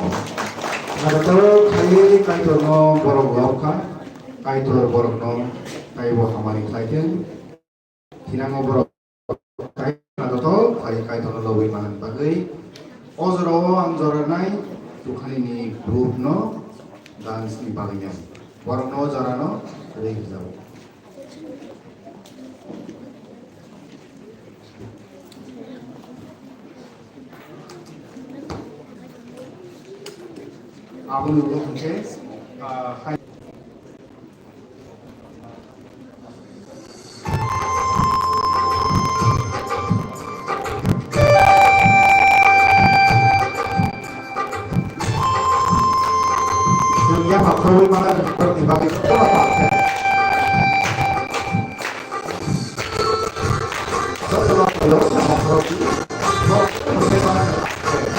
Naithotok khlaiwi Kaitorno borok rok kha, Kaitor borokno taibo hamari khlai thung. Thinango borok Kaitorno naithotok khlaiwi Kaitorno lobwi manani bagwi o jorao ang jora nai Tukhanini group no dance ni bagwi nai. Borokno o jorano rwi rwjago. Aboni ulo hwnkhe, ah, hai. Chwng yapha phurwi manani borokni bagwi jotono pal khe. Jotono pal o samung phurokdi. Borok phurwi manani pal khe.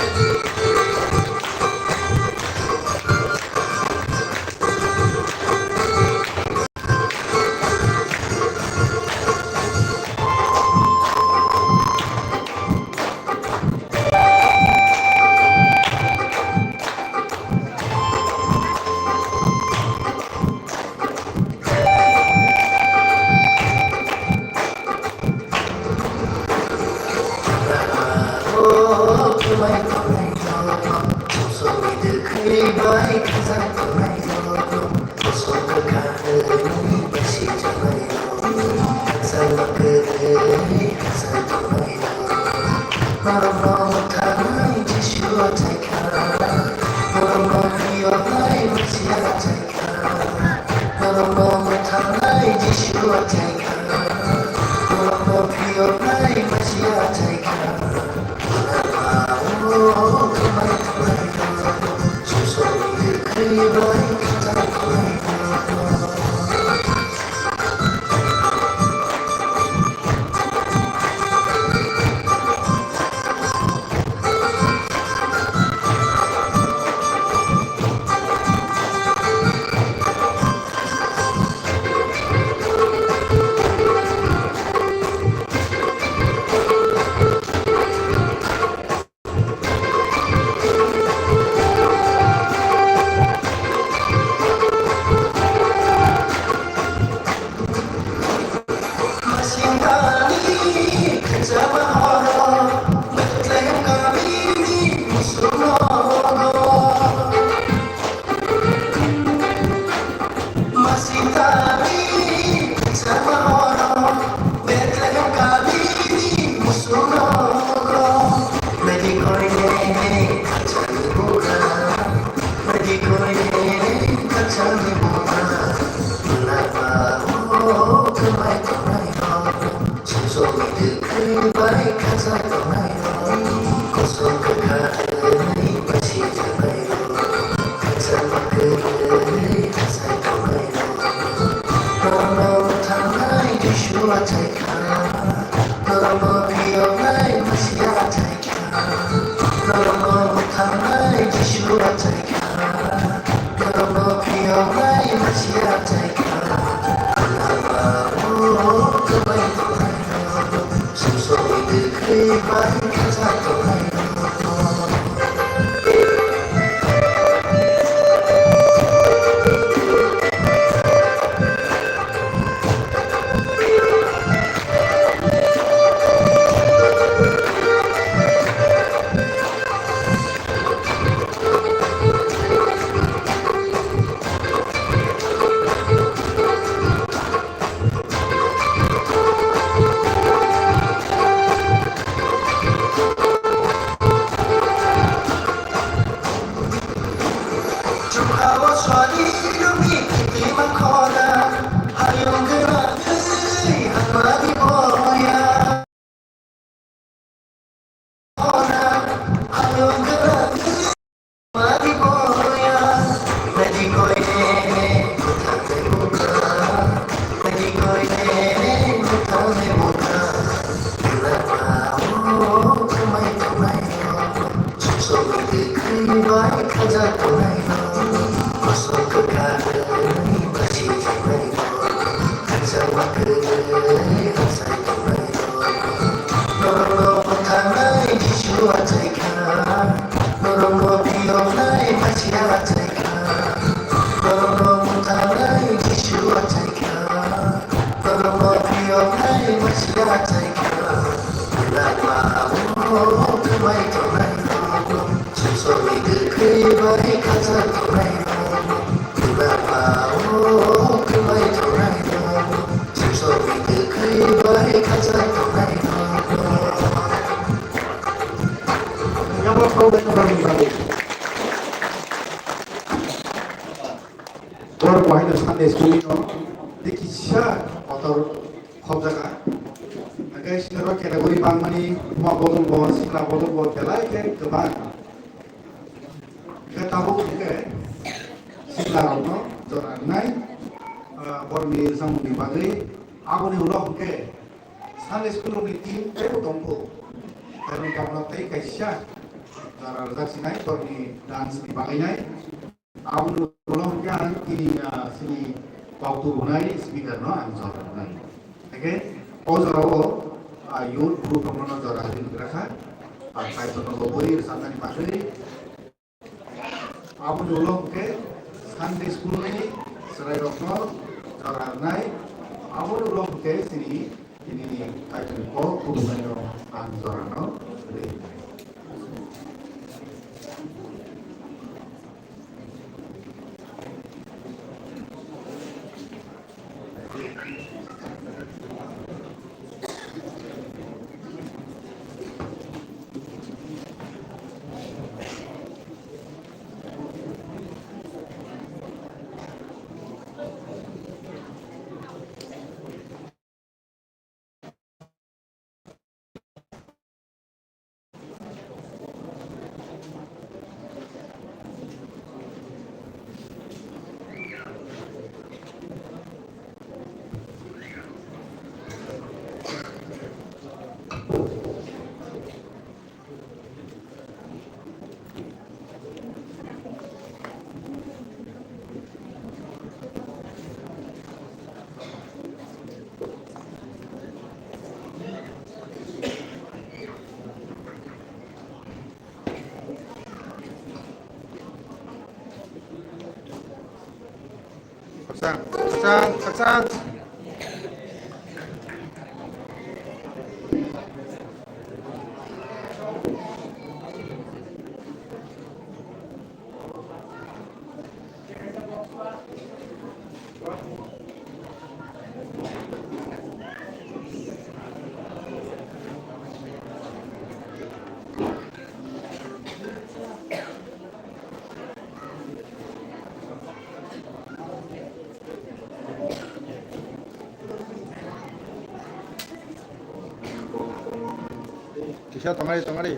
Borok bo haino Sunday school no tei kisa kotor khobjaga. Hingke sini oro category bangmani buma bodol bo, sikla bodol bo belai khe kwbang. Hingke tabuk hingke sikla rokno jora rwnai, ah, borokni rwchapmungni bagwi. Aboni ulo hingke Sunday school rokni team teibo tongkho. Karon tabukno tei kaisa jora rwjak sinai borokni dance ni bagwi nai. Aboni ulo hwnkhe ang tini, ah, chini kokthum hwnai speaker no ang jora rwnai. Hwnkhe o jorao, ah, youth group rokno jora rwgwi rwkha. Ah, kaitorno bo bwrwi rwchapnani bagwi. Aboni ulo hwnkhe Sunday school ni chwrairokno jora rwnai. Aboni ulo hwnkhe chini Tini ni kaitor ni kok kububaino ang jorano rwi. Khakchang, khakchang, khakchang. Kisa tongari, tongari.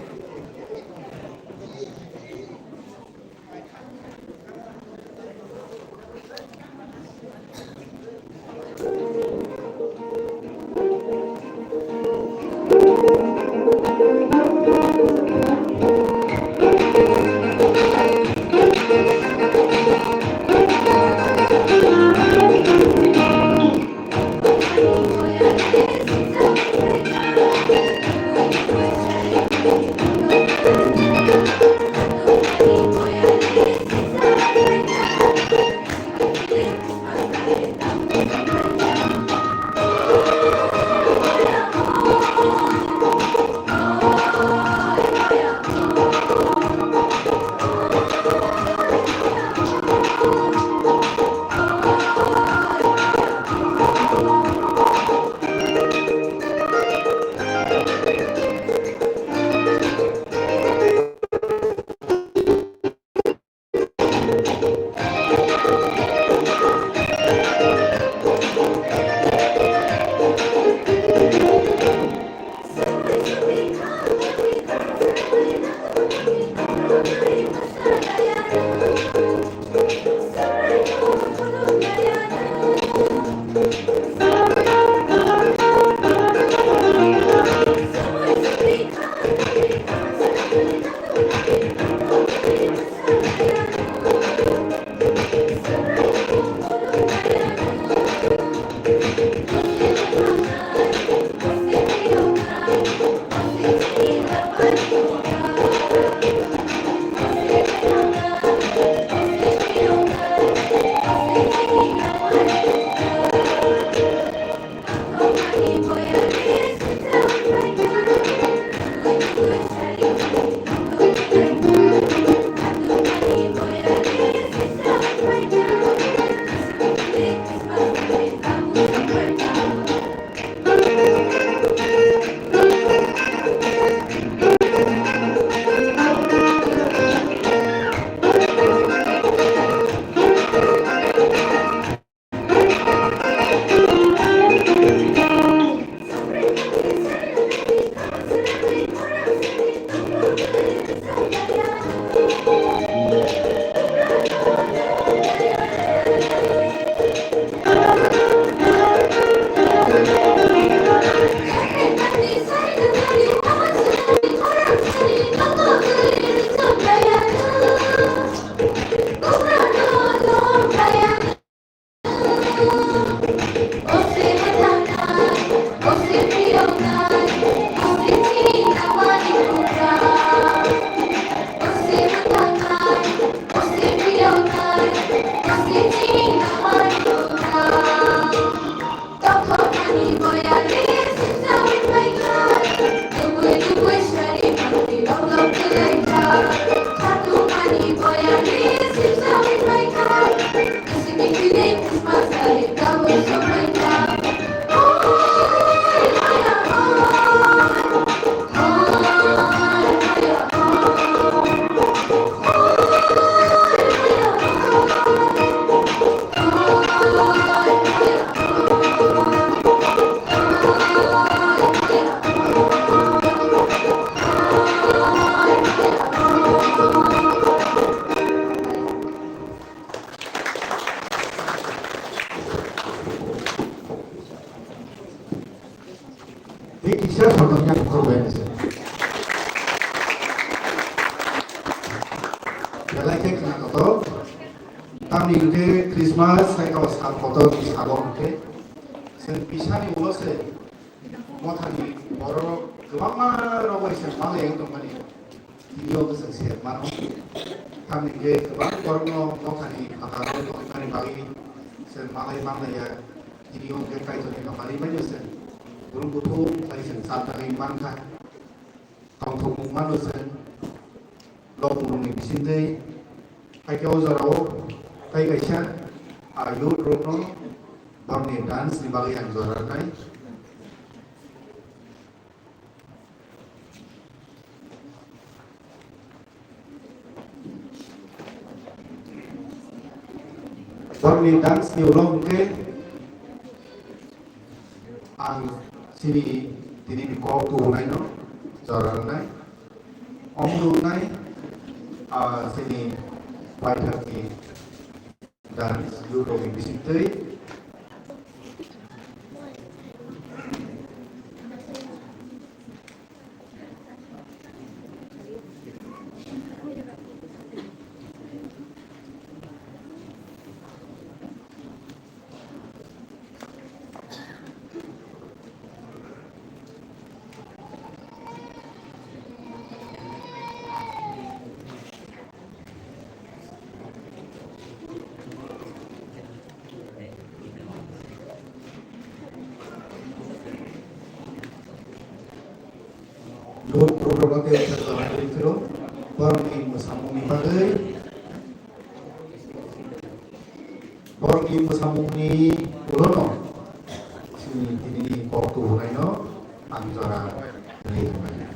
Kisa sono yang khorbai se. Belai khe khna kotor. Tamni hwnkhe Christmas hai khe sal kotor ni salo hwnkhe. Chwng pisani ulo se mothani borok kwbangma rok bai se malai wng tongmani. Tini o bwswk se mano. Tamni hwnkhe kwbang borokno mothani phataro tongmani bagwi se malai manlaiya. Tini o hwnkhe Kaitorni hamari bai se brum buthum khlai se chalnagwi mankha. Tongthokmung mano se lokmungni bisingtwi. Hakhe o jorao tai kaisa a youth rokno borokni dance ni bagwi ang jora rwnai. Borokni dance ni ulo hwnkhe ang chini tini ni kok tubunaino jora rwnai. Omo nuknai, ah, chini paithakni dance youth rokni bisingtwi. Youth program o tei uaisa chwla twi phiro borokni mwsamungni bagwi, borokni mwsamungni ulono chini tinini kok tubunaino ang jora rwi rwnai.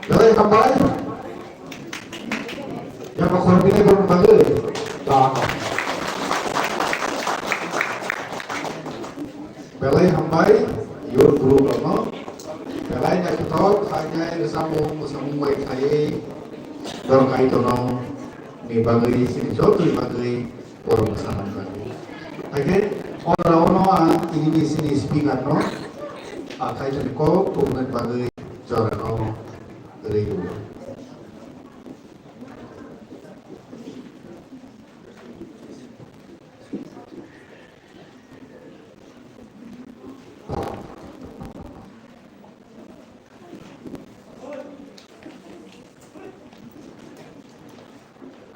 Belai hambai. Yang khoroknwi borok bagwi. Belai hambai, your group rokno. Belai naithothok, khainai rwchapmung, mwsamung bai khaiwi, borok Kaitorno ni bagwi, chini jotoni bagwi, borok mwsamani bagwi. Haikhe, oro, ono ang tini ni chini speaker no, a, Kaitorni kok tubunani bagwi jorano rwi rwo.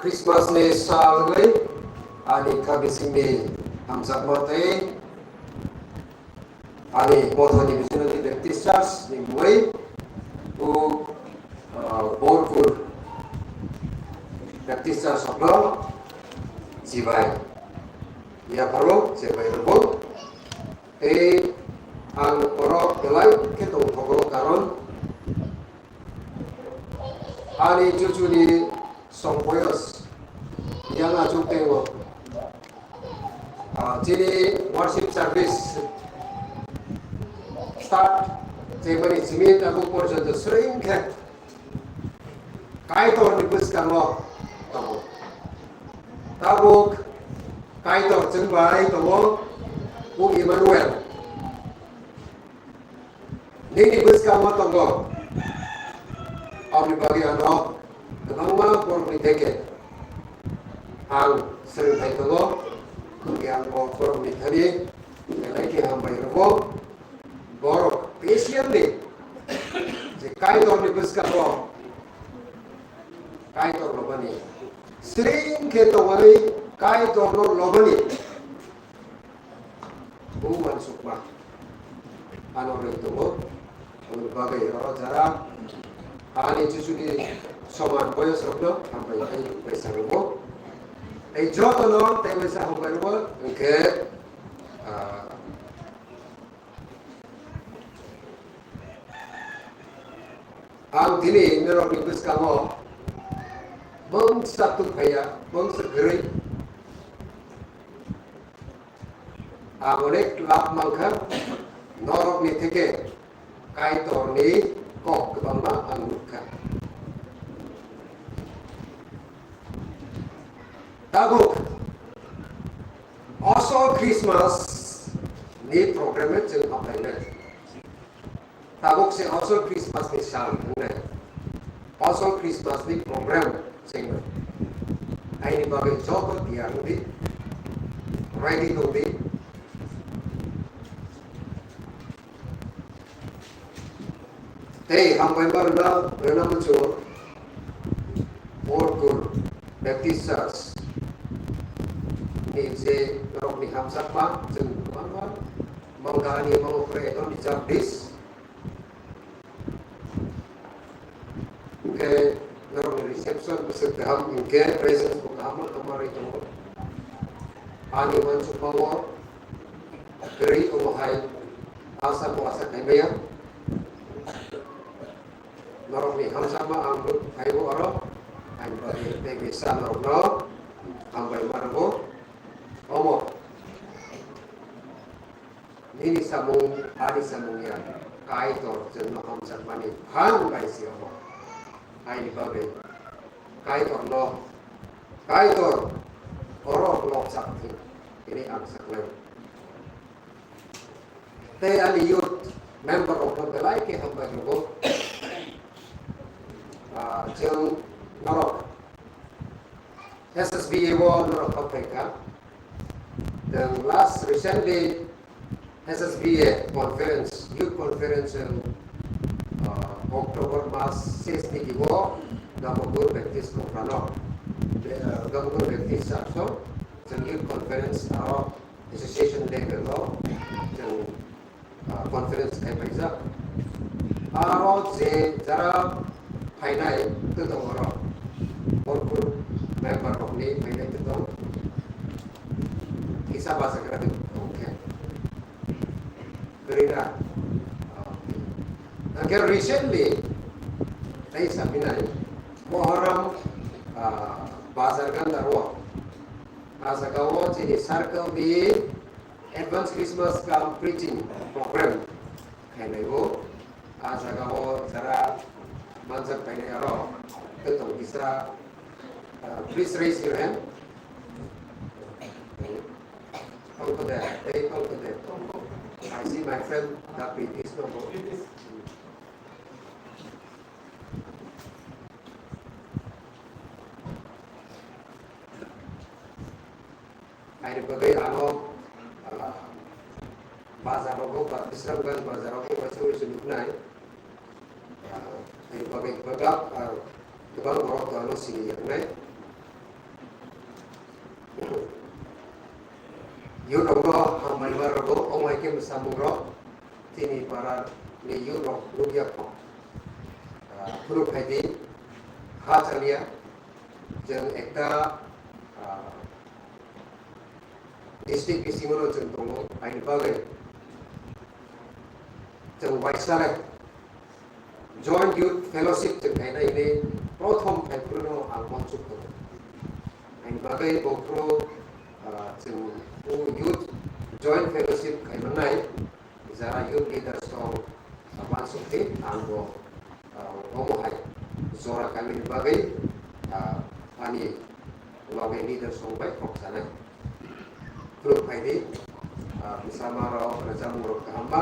Christmas ni sal wngwi ani kha bisingni hamjakma tei ani mothani bisingni Baptist Church ni mui o, ah, Borkur Baptist Church okno chibai. Yapharo chibai rwbo. Tei ang oro belai khe tongthokgo, karon ani chuchuni songboyos yang achuk teibo, ah, chini worship service start chaimani simi tabuk porjonto swrwng khe Kaitorni bwskango tongo. Tabuk Kaitor chwng bai tongo, O Emmanuel. Nini bwskango tongo. Aboni bagwi ano kwbangma borokni theke ang swrwngthai tongo. Ang o borokni thani belai khe hambai rwgo. Borok patiently je Kaitorni bwskango Kaitor lobani, swrwng khe tongwi Kaitorno lobani, bo uansukma ano rwi tongo. Aboni bagwi oro jara ani chuchuni soman boyosrokno hambai khlai bai sa rwgo. Tei jotono tei waisa hambai rwgo, hwnkhe, ah, Ang tini norokni bwskango mungsa tubphaiya, mungsa kwrwi. Ang onek lab mankha, norokni theke Kaitorni kok kwbangma ang nukkha. Tabuk asol Christmas ni program-o chwng hamlainai. Tabuk se asol Christmas ni sal wngnai. Asol Christmas ni program chwng aini bagwi joto tiyar wngdi, ready tongdi. Tei hambai ma rwna, rwna muchungo Borkur Baptist Church ni je norokni hamjakma, chwng kwbangma mangani omo pore eton rijak dis. Hwnkhe norokni reception bwswk kaham hwnkhe presence bo kaham ma tongma rwi tongo. Ani uansukma o kwrwi omo hai asa bo asa khaimaya. Norokni hamjakma ang nuk phaibo oro, ani bagwi tei bisa norokno hambai ma rwgo. Omo nini samung, ani samung ya, Kaitor chwngno hamjakmani phan bai se omo. Aini bagwi Kaitorno, Kaitor oro lobjak thung, hwnwi ang saknai. Tei ani youth member rokno belai khe hambai rwgo. Ah, chwng norok S S B A o norok thok phai kha. Then last recently S S B A conference, youth conference in, uh, October mas six ni kibo Gamagur Baptist Kongrano, uh, Gamagur Baptist Church o, then youth conference aro association level o, then, uh, conference khai paijak. Aro je jara phainai twi tongo oro. Borkur member rokni phainai twi tongo. Kisa bachagra twi tongo khe. Kwrwi na? Hwnkhe recently tei saminai Mohoram, ah, bazar gandaro. Ah jaga o chini circle ni Advance Christmas cum preaching program khainai bo. Ah jaga o jara manjak painai aro tei tong kisa, ah, please raise your hand. Tong kode, tei tong kode, tong bo. I see my friend Dapi, please tong bo. Aini bagwi ano, ah, bazar rogo ba Bisramganj bazar rogo waisa waisa nuknai. Ah, aini bagwi bebak, ah, kwbang borok to ano sini yaknai. Youth rokno hambai ma rogo, omo hai khe mwsamung rok chini para ni youth rok nukya kho. Ah, phuru phaidi ha chaliya, chwng ekta, ah, district bisingo no chwng tongo, aini bagwi chwng waisa le Joint Youth Fellowship chwng khaina hwnwi prothom phaiphruno ang uansuk tongo. Aini bagwi bophru, ah, chwng o Youth Joint Fellowship khaimannai jara youth leaders tong, ah, uansukdi ang bo, ah, omo hai jora kamini bagwi, ah, ani loge leaders tong bai khokjanai. Khuluk phaidi, ah, bwsama rok, rwchapmung rok kaham ba,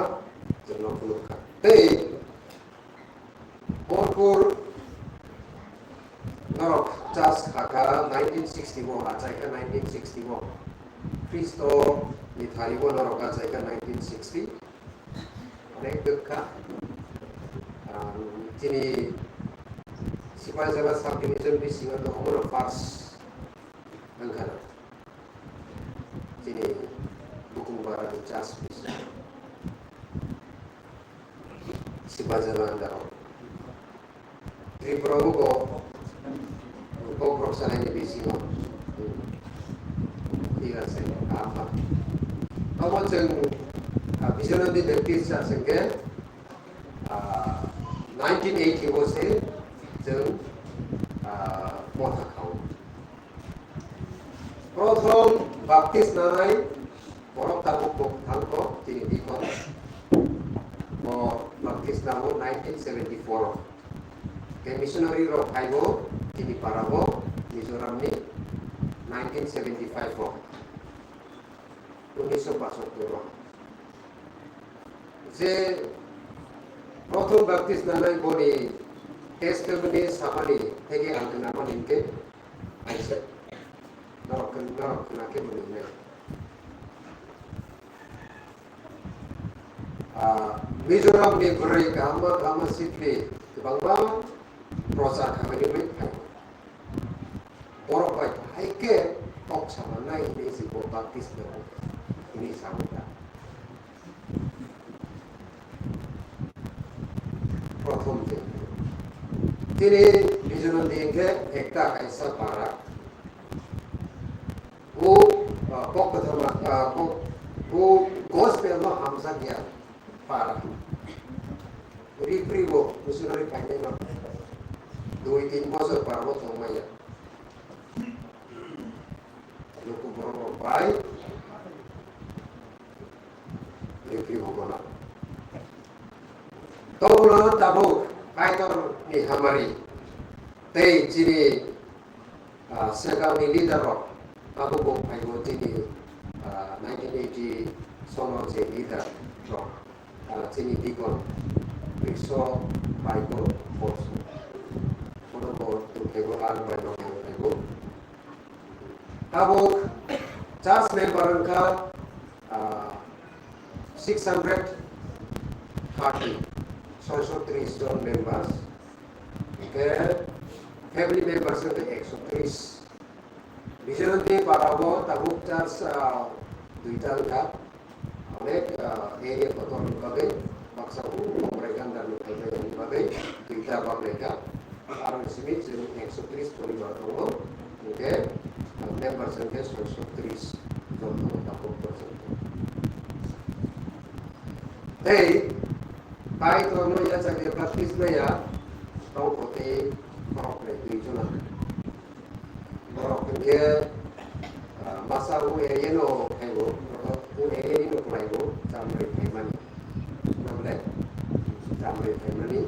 chwngno khuluk kha. Tei Borkur norok chas kha kha nineteen sixty o, achai kha nineteen sixty o. Khristo ni thari o norok achai kha nineteen sixty. Onek dukha. Ah, chini Sipahijala subdivision bisingo to omono first wngkha na. Chini Bukungbara ni chas bisingo. Sipahijala andaro. Tripura o bo, bo borok sanai ni bisingo. Thik ase, kaham kha. Omo chwng, ah, Bijoynath Baptist church hwnkhe, ah, nineteen eighty o se chwng, ah, motha khao. Prothom Baptist nanai borok tabuk bo thangkho chini deacon. Bo Baptist nabo nineteen seventy-four o. Tei missionary rok phaibo chini para o Mizoram ni nineteen seventy-five o. Unisho pachottor o. Je Prothom Baptist nanai boni testimony samani theke ang khnamani hwnkhe, aise norok khn-, norok khna khe boni hwnwi. Ah, Mizoram ni bwrwi kaham kaham sikli kwbangma prochar khaimani bai phai. Borok bai hai khe kok sama nai hwnwi se bo Baptist no hwnwi sa wngkha. Prothom din. Chini Bijoynath din khe ekta kaisa para. Bo, ah, kok kwthama, ah, bo, bo gospel no hamjakya para. Ripri bo missionary phainai no dui tin bosor para bo tongmaya. Luku borok rok bai ripri bo bono. Tobono tabuk Kaitor ni hamari tei chini Ah, sekalni leader rok abo bo phaibo chini, ah, nineteen eighty sono je leader rok, ah, chini deacon Kristo phaibo boso. Bono bo tongphaibo, ang bai bo phaibo. Tabuk church member wngkha, ah, six hundred thirty, soiso tris jon members. Hingke family members wngkha ekso tris. Bijoyonti parao tabuk church, ah, duita wngkha. Onek, ah, area kotorni bagwi, baksa o Komrai Gandharni phaimani bagwi duita bagwi kha. Aro simi chwng ekso tris poribar tongo, hingke, ah, members hingke soiso tris jon tongo tabuk porjonto. Tei Kaitorno yachakni baptisma ya tongkho tei khoroknwi dui jona. Borok hwnkhe, ah, masa o area no phaibo, borok o area ni no kwlaibo, chamrwi phaimani. Nokle chamrwi phaimani.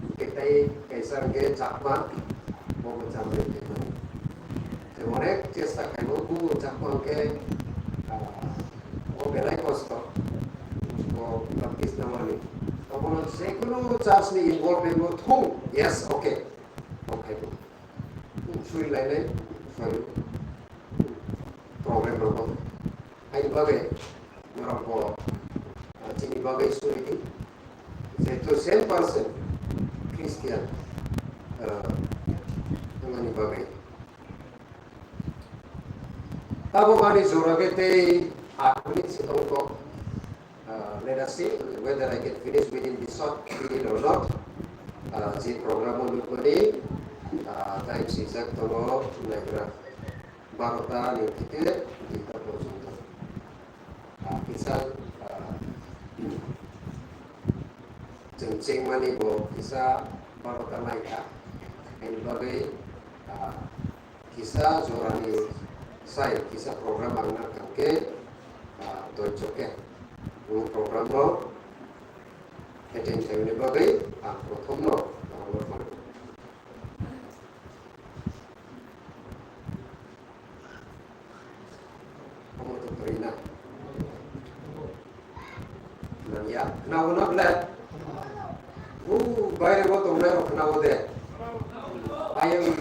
Hwnkhe tei kaisa hwnkhe Chakma, bobo chamrwi phaimani. Tei onek chesta khaimo, bubo Chakma hwnkhe, ah, o belai kosto, bo baptisma mani. Obono jekunu church ni involvement bo thung, yes, okay, bo khaibo. Suri lainai, sorry. Problem rok. Haini bagwi norok bo, ah, chini bagwi suri di. Jehetu same person, Christian, ah, wngmani bagwi. Tabuk ani jora khe tei athani se tongkok. Uh, let us see whether I can finish within this short period or not. Uh, je program o nukmani, uh, time swijak tongo naigra barota ni theke duita porjonto. Uh, kisa, uh, chwng chengmani bo kisa barota naikha. Ani bagwi, uh, kisa jorani sai kisa program ang nang kha khe, ah, doichok khe. O program no attend khaimani bagwi ang prothom no norokno phano. Omo to kwrwi na. Nangya, khnago na ble? O, baire bo tongnai rok khnago de. Ayang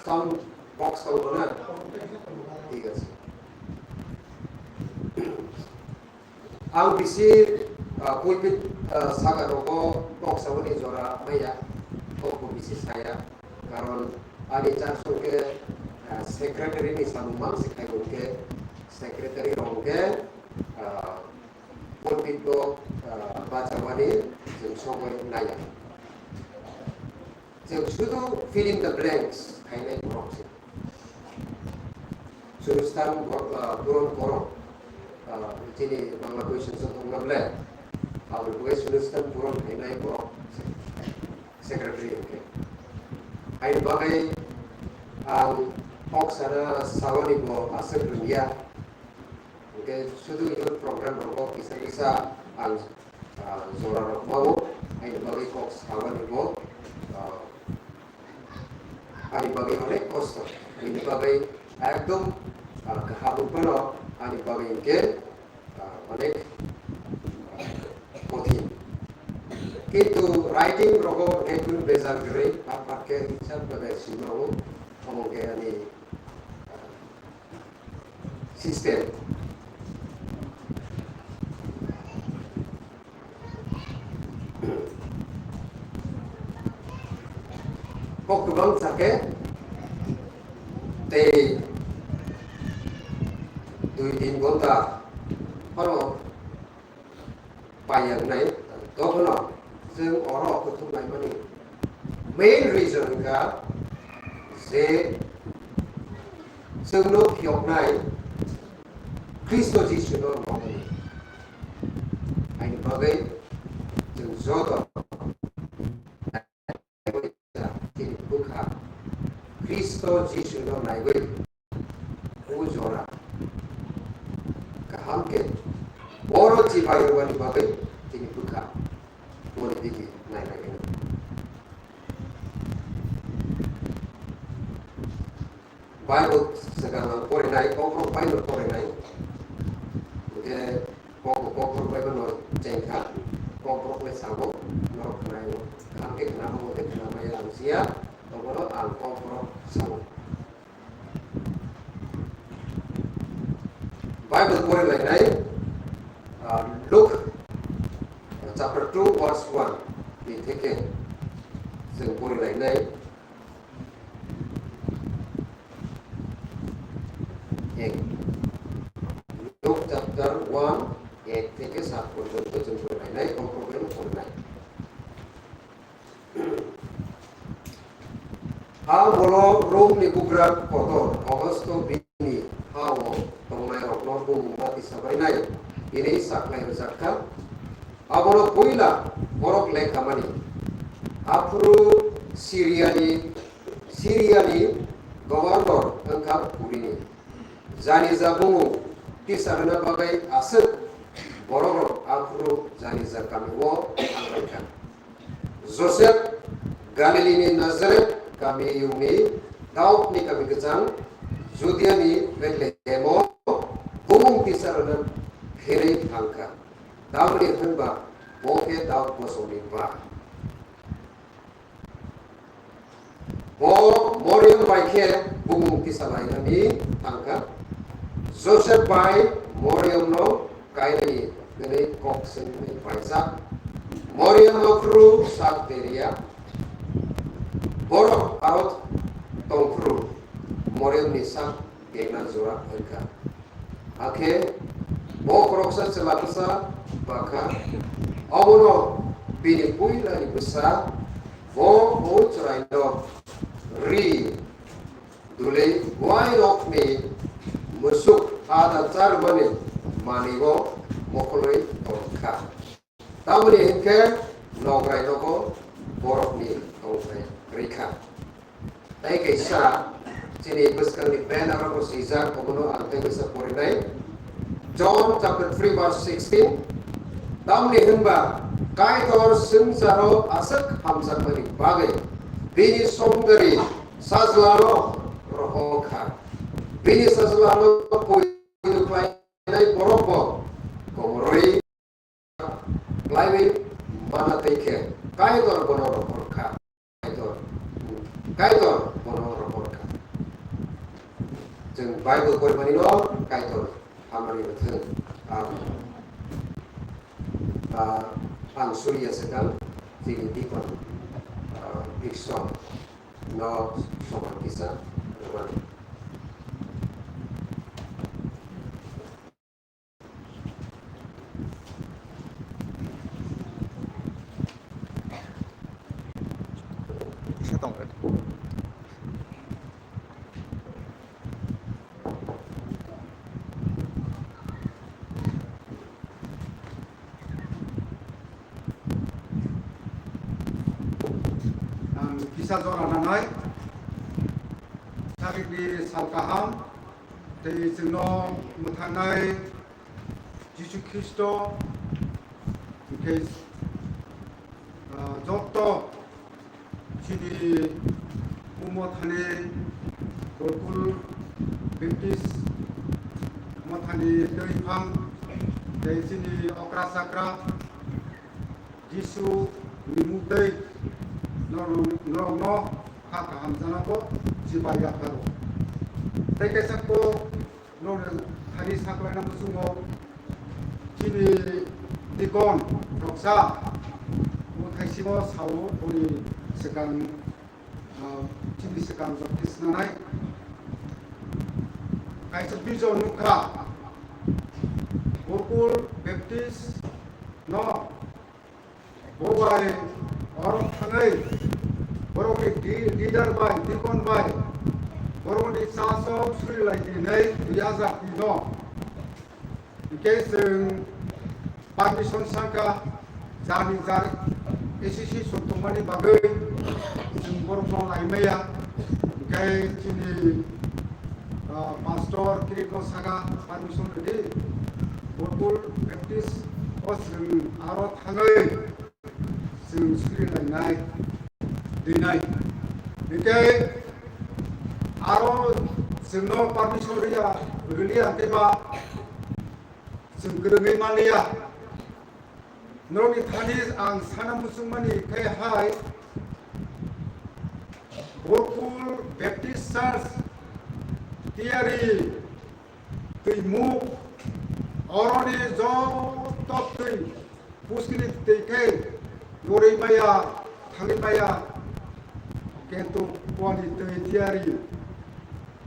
sound box tongo na? Thik ase. Ang bisi, ah, pulpit, ah, saka rogo kok saboni jora maya, kok bo bisi saya. Karon ani church hwnkhe, ah, secretary ni samung mang se khai hwnkhe secretary rok hwnkhe, ah, pulpit bo, ah, bachawani chwng sogwi naiya. Chwng sudu fill in the blanks khainai borok se. Sunutan, ah, puron koro, ah, chini Bangla question sa tongna ble, abo bai sunutan puron khainai borok se. Secretary hwnkhe. Haini bagwi ang kok sana sawani bo aswk rwngya. Hwnkhe sudu youth program rogo kisa kisa ang, ah, jora rok mao, haini bagwi kok sawani bo, ah, ani bagwi onek kosto. Bini bagwi ekdom, ah, kaham phano ani bagwi hwnkhe, ah, onek, ah, kothin. Kintu writing rogo hwnkhe kunu bejal kwrwi, phat phat khe hisab bai swimawo, omo hwnkhe ani, ah, system. Kok kwbang sakhe tei dui tin ghonta phano paiya wngnai, tokhono chwng oro kuthum naimani main reason wngkha je chwngno phiyoknai Khristo Jisuno nokni. Haini bagwi chwng joto chini bwkha Khristo Jisuno naiwi o jora kaham khe oro chibai rwani bagwi chini bwkha boni digi nainai hino. Bible swkang ang porinai, kokborok Bible porinai. Hwnkhe kokborok, kokborok Bible no chengkha, kokborok le sabo, norok khwnai-o. Kaham khe khwnama, hwnkhe khwnamaya ang siya, obono ang kokborok sao. Bible porilainai, ah, Luke chapter two verse one ni theke chwng porilainai. Ek. Luke chapter one, ek theke sat porjonto chwng porilainai, kokborok Bible porinai. Ha bolo Romni bugra kotor Augusto bini ha-o tongnairokno bumung ma tisabainai hwnwi saklai rwjak kha. Abono puila borok lekhamani. Aphuru Siriani, Siriani governor wngkha Kurini. Janija bumung tisa rwna bagwi aswk borokrok aphuru Janija kamio thangbai kha. Josep Galilini Nazaret kamiyungni Daudni kami kwchang Judiani Bethlehemo bumung tisa rwna pherwi thang kha. Tamni hwnba bo khe Daud bosongni ba. Bo Moriam bai khe bumung tisa lainani thang kha. Josep bai Moriamno kainwi hwnwi kok swngwi paijak. Moriam aphuru sak teriya. Borok aro tongphuru Moriamni sak tekna jora wngkha. Hakhe bo khoroksa chwla bwsa ba kha. Obono bini puilani bwsa bo o chwraino ri dulwi buairokni musuk ada charmani manwibo mokolwi tong kha. Tamoni hinkhe nograi nogo borokni tongthai rikha. Tei kaisa chini bwskangni banner-o swijak, obono ang tei kaisa porinai. John chapter three verse sixteen. Tamni hwnba Kaitor swngcharo aswk hamjakmani bagwi bini somgari sajlano rohor kha. Bini sajlano poito khlainai borokbo komorwi Khlaiwi mana tei khe Kaitor bono rohor kha. Kaitor, Kaitor bono rohor kha. Chwng Bible porimani no Kaitor hamari rwthwng. Ang, ah, ang Surya Sekang, chini deacon, ah, Biksom no soman kisa rwmani. Ang kisa jora nanai, sarikni sal kaham, tei chwngno mwthangnai Jisu Khristo, hwnkhe, ah, joto chini o mothani Gokul Baptist mothani twiphang, tei chini okra chakra Jisu ni mukdai norokno kha kaham jana bo chibai yapharo. Tei kaisa kok norokni thani saklaina muchungo chini deacon roksa bo thaisimo sao boni swkang, ah, chini swkang baptisma nai. Kaisa vision nukha Gokul Baptist no. Bo bai oro thangwi borokni di-, leader bai, deacon bai, borokni chasok suri lai di hinwi twi ajak twi no. Hwnkhe chwng permission sangkha, jarni jar association tongmani bagwi chwng borokno lai maya. Hwnkhe chini, ah, pastor Kiritno saka permission rwdi, Gokul Baptist o chwng aro thangwi chwng suri lainai, dinai. Hwnkhe aro chwngno permission rwya, rwliya hwnkhe ba chwng kwrwngwi manliya. Norokni thani ang sana muchungmani khe hai, Gokul Baptist Church tiyari twimuk, oroni joto twi puskini twi khe norwi maya, thangwi maya, kintu boni twi tiyari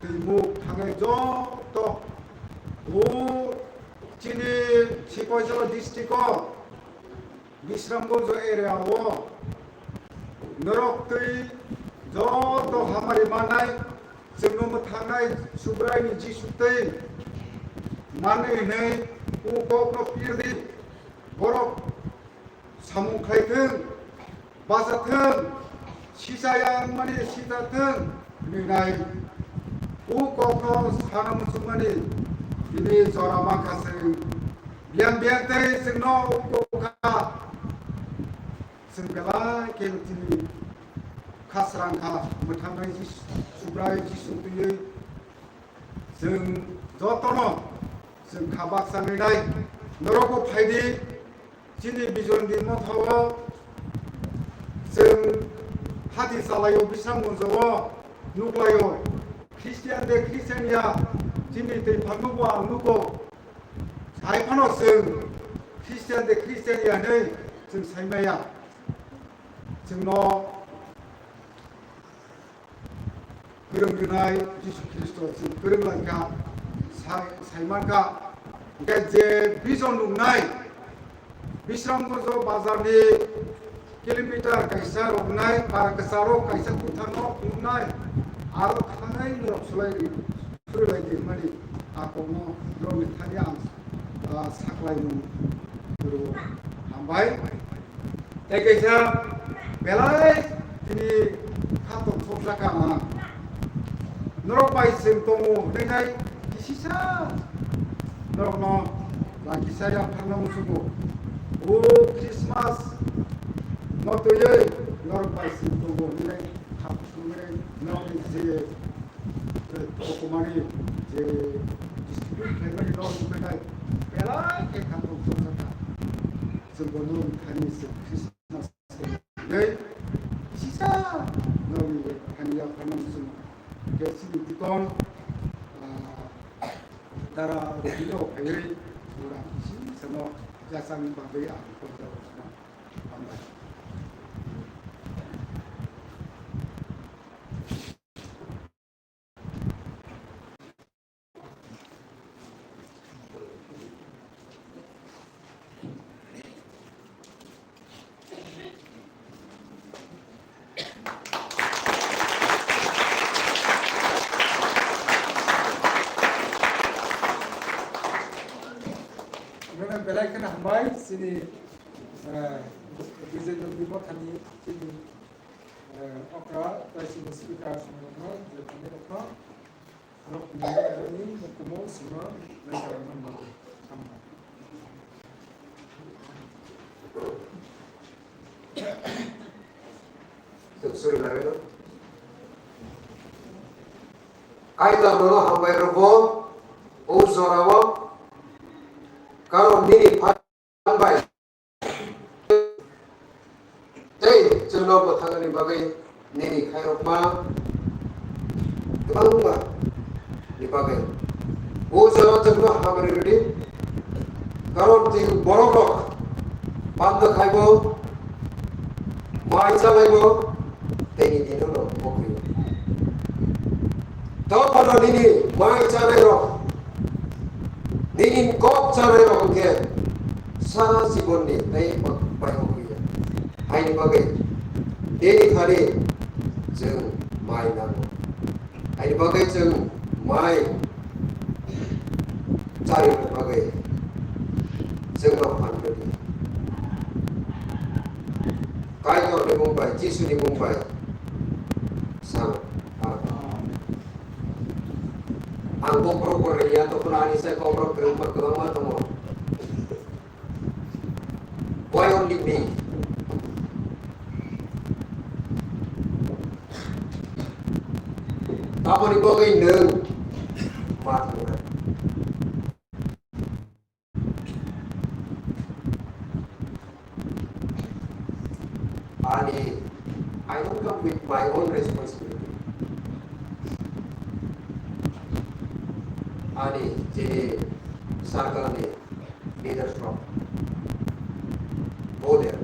twimuk thangwi joto o chini Sipaijala district o Bisramganj area o norok twi joto hamari manai, chwngno mwthangnai Subraini Jisu twi manwi hwnwi o kokno pirdi. Borok samung khlai thung, bacha thung, sisa yang mani sita thung, hwnwi nai o kokno sana muchungmani bini jora mankha chwng. Biyang biyang tei chwngno o kok kha. Chwng belai khe chini kha srang kha, mwthangnai Jisu, Subrai Jisu twiwi chwng jotono chwng kha baksa nai nai. Norokbo phaidi, chini Bijon di mothao chwng hati chalaio, Bisramganj o nuklaio, Christian de Christian ya, chini twi phangnobo ang nugo. Hai phano chwng Christian de Christian ya hwnwi chwng saimaya. Chwngno kwrwng rwnai Jisu Khristo chwng kwrwng langkha, sai, saimankha. Hwnkhe je vision nuknai, Bisramganj bazarni kilometer kaisa roknai, para kwcharo kaisa kwthangno nuknai, aro thangnai norok sulai ri. Phwrwng lai di hwnmani a kokno norokni thani ang, ah, saklaimung phwrwngo. Hambai. Tei kaisa belai tini khatong sokjak ang. Norok bai chwng tongo hwnwi nai kisisa norokno lakisa yapharna muchungo. O Christmas no twiwi norok bai chwng tongo hwnwi nai khatong sokjak norokni je Kokomani je distribute khlaimani rok wngkha belai khe khatong sokjak kha. Chwng bono thani se Christmas khe sisa nokni thani yapharnani chwng khe chini dikon, ah, dara rok phaiwi pura sisano jachangni bagwi ang hambai. Belai kheno hambai chini, eh, Bijay Nugri Mothani chini, eh, okra tei chini speaker songno je thani rokno. Kaitor nono hambai rwgo o jorao, karon nini phan bai tei chwngno bwthangni bagwi nini khairokma kwbangma ni bagwi. O jora chwngno hamari rwdi, karon chwng borokrok panda khaibo, mai chalaibo, tei nini dino no bokrio. Tongphano nini mai chanairok, nini kok chanairok hwnkhe sara jibonni tei bai hokliya. Haini bagwi nini thani chwng mai nango. Haini bagwi chwng mai charwkna bagwi chwngno phan rwdi. Kaitorni mung bai, Jisuni mung bai. Sano. Ang bokhorok bo rwya, tokhono ani sai kokrok kwbangma, kwbangma tongo. Why only me? Tamoni bagwi nwng ma thangnai. Ani, I don't come with my own responsibility. Ani, jini circle ni leaders rok go there,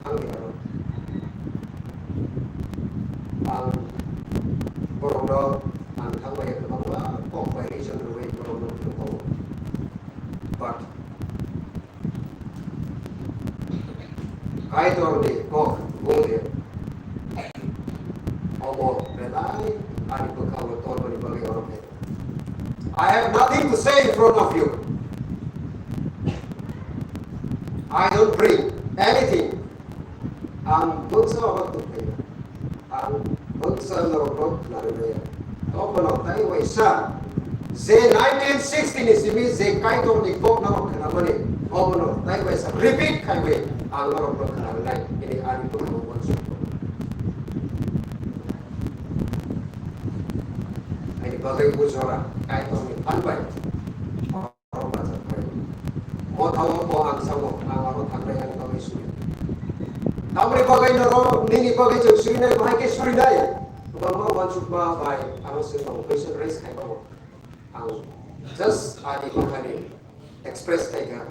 thangni aro. Ang borokno ang thangmaya kwbangma kok bai reason rwui borokno phunukgo. But Kaitorni kok go there. Omo belai ani bwkhango tormani bagwi oro phai. I have nothing to say in front of you. I don't bring anything. Ang bwksa oro tongphai. Ang bwksa norok rok khwnarwi maya. Obono tai waisa je nineteen sixty ni simi je Kaitorni kok norok khwnamani, obono tai waisa repeat khaiwi ang norok rok khwnarwi nai. Ini ani bwkhango uansuk. Ani bagwi bujora Kaitorni phan bai. Oro bacha phai. Mothao bo ang sao, ang aro thangnai ani bagwi suri. Tamoni bagwi norok nini bagwi chwng surinai, bahai khe surinai. Kwbangma uansukma bai ano chwng rok question raise khai bago. Ang just ani bwkhani express khai kha.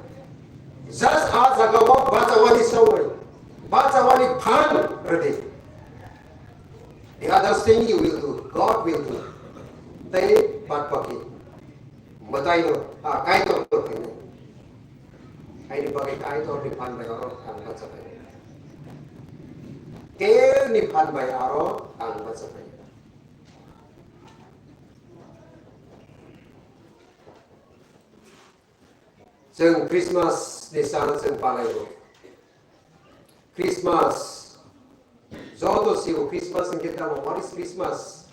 Just a jaga o bachawani sawi, bachawani phan rwdi. The other thing you will do, God will do. Tei bad baki. Mwtaino, a, Kaitorno khainai. Aini bagwi Kaitorni phan bai aro ang bacha phai. Kelni phan bai aro ang bacha phai. Chwng Christmas ni salo chwng palaibo. Christmas. Joto sio Christmas hwnkhe tamo, what is Christmas?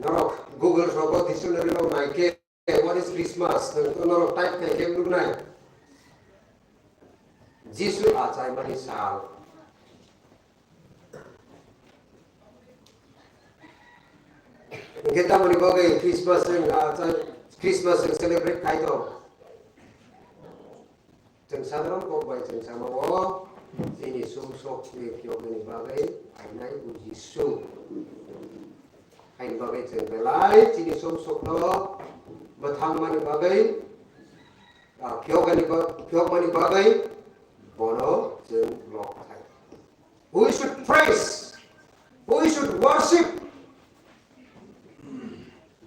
Norok Google rogo dictionary rok nai khe, "What is Christmas?" Norok type khai khe nuknai. Jisu achaimani sal. Hwnkhe tamoni bagwi Christmas chwng achai, Christmas chwng celebrate khai tong. Chwng sadharon kok bai chwng sama o chini sumsok ni phiyoknani bagwi phainai bo Jisu. Haini bagwi chwng belai chini sumsokno mwthangmani bagwi, ah, phiyokani ba-, phiyokmani bagwi bono chwng lok thai. We should praise, we should worship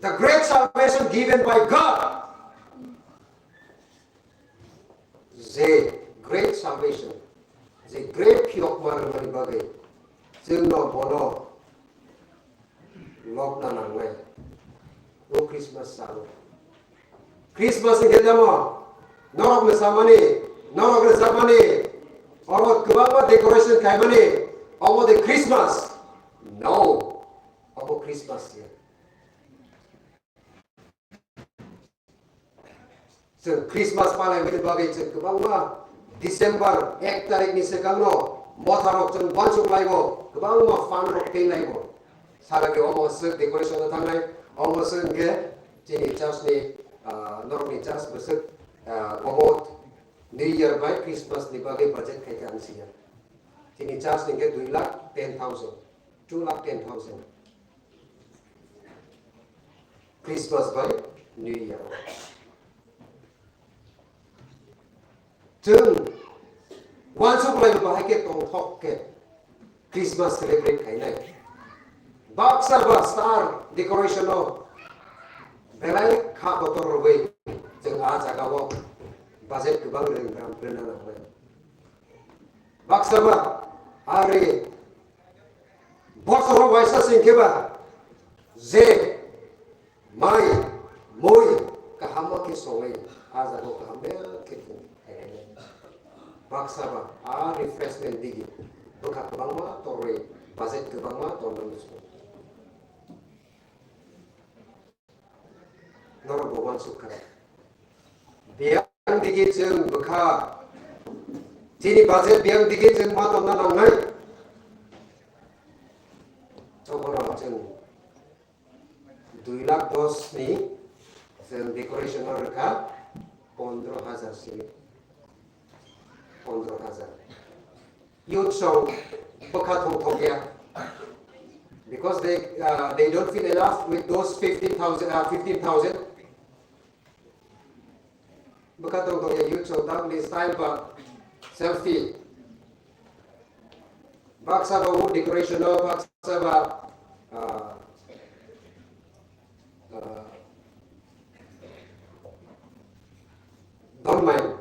the great salvation given by God. Je great salvation, je great phiyokma rwmani bagwi chwngno bono lokna nangnai. O Christmas salo. Christmas hwnkhe tamo? Norok mwsamani, norok rwchapmani, oro kwbangma decoration khaimani, omo de Christmas? No, omo Christmas ya. Chwng Christmas palaimani bagwi chwng kwbangma December ek tarikni swkangno motharok chwng uansuk laibo, kwbangma phan rok twi laibo. Sara khe omo swk decoration o thangnai, omo swk hwnkhe chini church ni, ah, norokni church bwswk, ah, omo New Year bai Christmas ni bagwi budget khai khe ang siya. Chini church ni hwnkhe dui lakh ten thousand, two lakh ten thousand. Christmas bai New Year. Chwng uansuk lai bahai khe tongthok khe Christmas celebrate khainai. Baksa ba star decoration o belai kha kotor rwgwi chwng a jaga o budget kwbang rwng rwna nangnai. Baksa ba ari bosoro waisa sing khe ba je mai mui kaham khe songwi a jaga o kaham khe baksa ba a refreshment digi bwkha kwbangma torwi budget kwbangma torwi muchungo. Norok bo uansuk kha. Biyang digi chwng bwkha. Chini budget biyang digi chwng ma tongna nangnai. Chobono chwng Dui lakh dos ni chwng decoration o rwkha pondro hajar simi. Pondro hajar. Youth song bwkha thong thok ya. Because they, uh, they don't feel enough with those fifteen thousand, uh, fifteen thousand. Bwkha tong tong ya youth song tamni style ba selfie. Baksa ba wo decoration o, baksa ba, ah, ah, don't mind.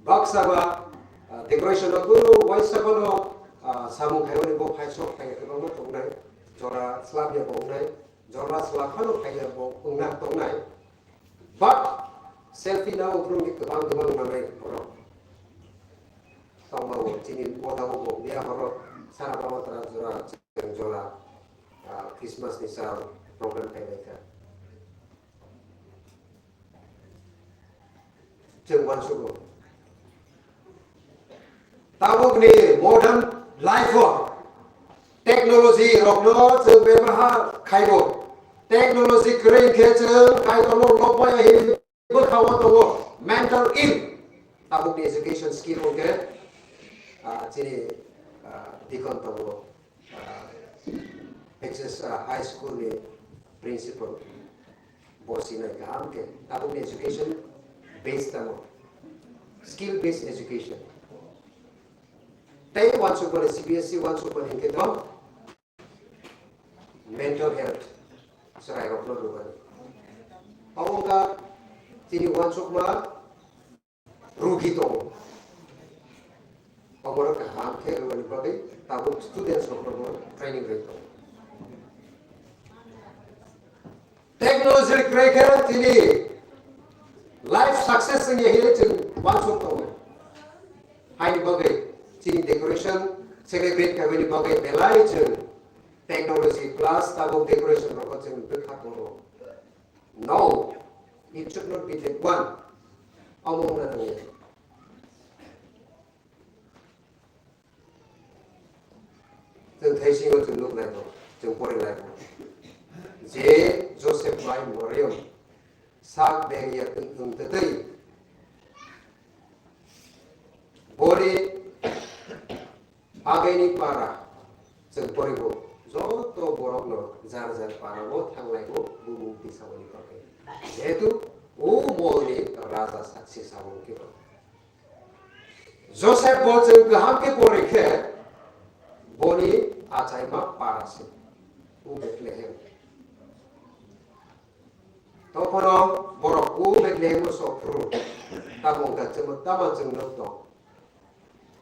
Baksa ba, ah, decoration o kunu waisa bono, ah, samung khaimani bo phai sok phai kwbangma tongnai. Jora slab ya bo wngnai. Jora slab phano phai ya bo wngna tongnai. But selfie na ugrung ni kwbang kwbang manai borok. Tongma o chini motha o bo ya borok sara baba tra jora chwng jora, ah, Christmas ni sal program khai lai kha. Chwng uansugo. Tabukni modern life o technology rokno chwng bebahar khaibo. Technology kwrwi khe chwng Kaitorno lobmaya hinwi bwkhao tongo mental ill. Tabukni education scheme o khe, ah, chini, ah, deacon tongo, ah, H S, ah, high school ni principal. Bo sinai kaham khe tabukni education base tamo, skill based education. Tei uansukmani C B S E uansukmani hinkhe to mental health chwrairokno rwmani. Abo wngkha chini uansukma rugi tongo. Oborok kaham khe rwmani bagwi tabuk students rokno training rwi tongo. Technology kwrwi khe chini life success wngya hinwi chwng uansuk tongo. Haini bagwi chini decoration celebrate khaimani bagwi belai chwng technology plus tabuk decoration rokno chwng bwkha tongo. No, it should not be that one. Omo wngna nangya. Chwng thaisingo chwng nuk lai kho, chwng pori lai kho. Je Joseph bai Mariam sak beng ya wng twtwi. Bori Ageni para chwng poribo joto borokno jar jar parao thanglaibo bumung tisaboni bagwi. Jehetu o molni raja sakse sabo hwnkhe bo. Joseph bo chwng kaham khe pori khe boni achaima para se o Bethlehem. Tongphano borok o Bethlehem-o sok phuru tamo wngkha chwng tamo chwng nuk tong.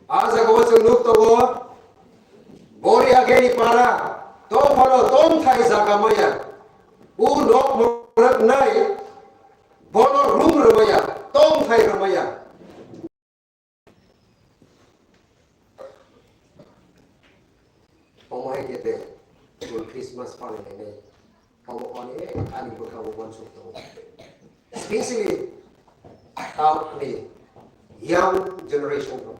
A jagao chwng nuk tongo, bori ageni para, tongphano tongthai jaga maya. O nok mwrwknai, bono room rwmaya, tongthai rwmaya. Omo hai khe de, chwng Christmas palainai. Omo onek ani bwkhao uansuk tongo. Especially tamni young generation rok.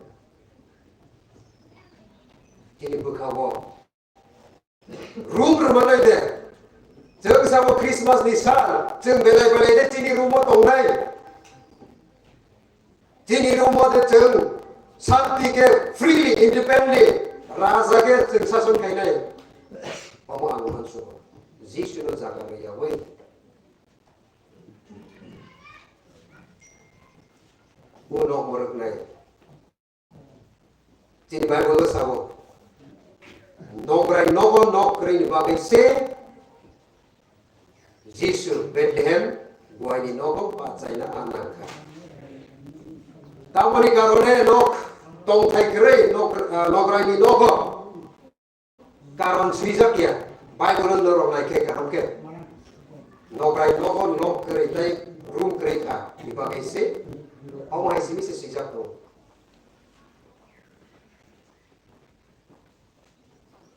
Chini bwkhao room rwmanai de. Chwng sabo Christmas ni sal, chwng belai belai de chini room o tongnai. Chini room o de chwng santi khe freely, independently raja khe chwng sason khainai. Omo ang uansugo. Jisu no jaga rwyawi. O nok mwrwknai. Chini Bible o sao, nograi nogo nok kwrwini bagwi se Jisu Bethlehem buaini nogo bachaina a nangkha. Tamoni karone nok tongthai kwrwi nok-, ah, nograini nogo karon swijak ya. Bible o norok naikhe kaham khe. Nograi nogo nok kwrwi tei room kwrwi kha ni bagwi se omo hai simi se swijak tongo.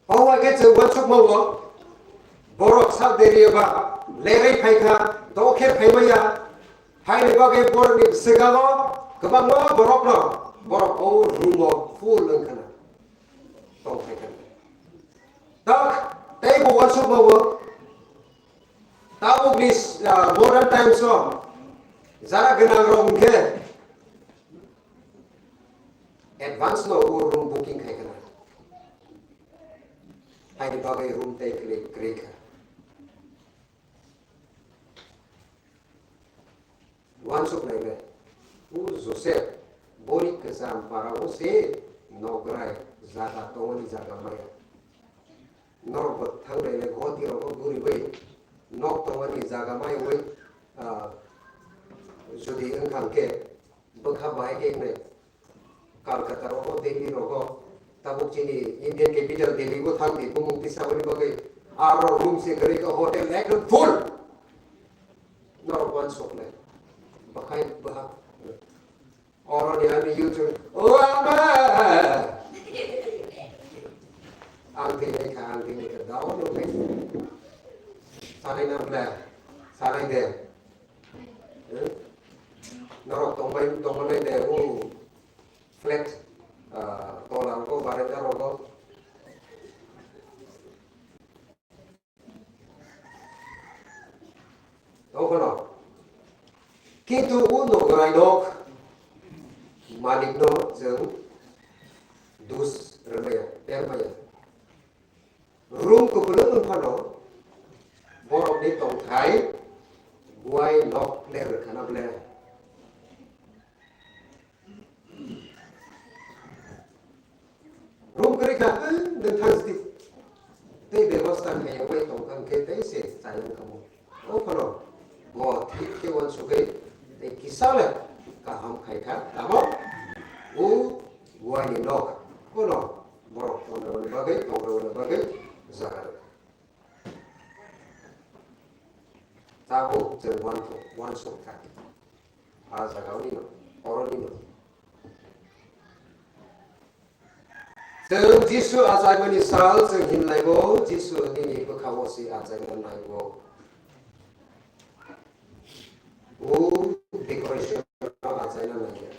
Omo hai khe chwng uansukma o borok sak deri eba lerwi phai kha, dokhe phai maya, haini bagwi borokni bwswkango kwbangma borokno borok o room o full wng khna tong phai kha. Tak tei bo uansukma o Tabukni, ah, modern times o jara gwnang rok hwnkhe advance no o room booking khai khna. Haini bagwi room tei kwrwi, kwrwi kha. Wansuk nai le. O Joseph, boni kwcham para o se nograi jaga tongmani jaga maya. Norok bo thang nai le, goti rogo guribai nok tongmani jaga maya wi, ah, jodi wngkha hwnkhe bwkha bahai khe wngnai. Kolkata rogo, Delhi rogo, tabuk chini Indian capital Delhi bo thang di, bumung tisa boni bagwi aro room se kwrwi kha, hotel ekdom full. Norok wansuk nai. Bahai bahai. Oro ni ani YouTube. O ama! Ang tini kha, ang tini kha, dao no kha. Sanai na bla, sanai de. Eh? Norok tongbai, tongbai de, o flat, ah, tola rogo, barenda rogo. Tongphano. Kintu o nograi nok malikno chwng dus rwmaya, permaya. Room kupulung wngphano borokni tongthai buai nok ler rwkhana ble. Room kwrwi kha, eh, nwng thang sdi. Tei bebosta khaiyawai tong kha hwnkhe tei se chayung kha mo. O phano bo thik khe uansugwi tei kisa le kaham khai kha. Tamo o buaini nok. Bono borok tongrokni bagwi, tongrokni bagwi jaga rwkha. Tabuk chwng uansuk, uansuk kha. A jaga o nino, oro nino. Chwng Jisu achaimani sal chwng hinlaibo, Jisu nini bwkhao se achaina naibo. O decoration no achaina naiya.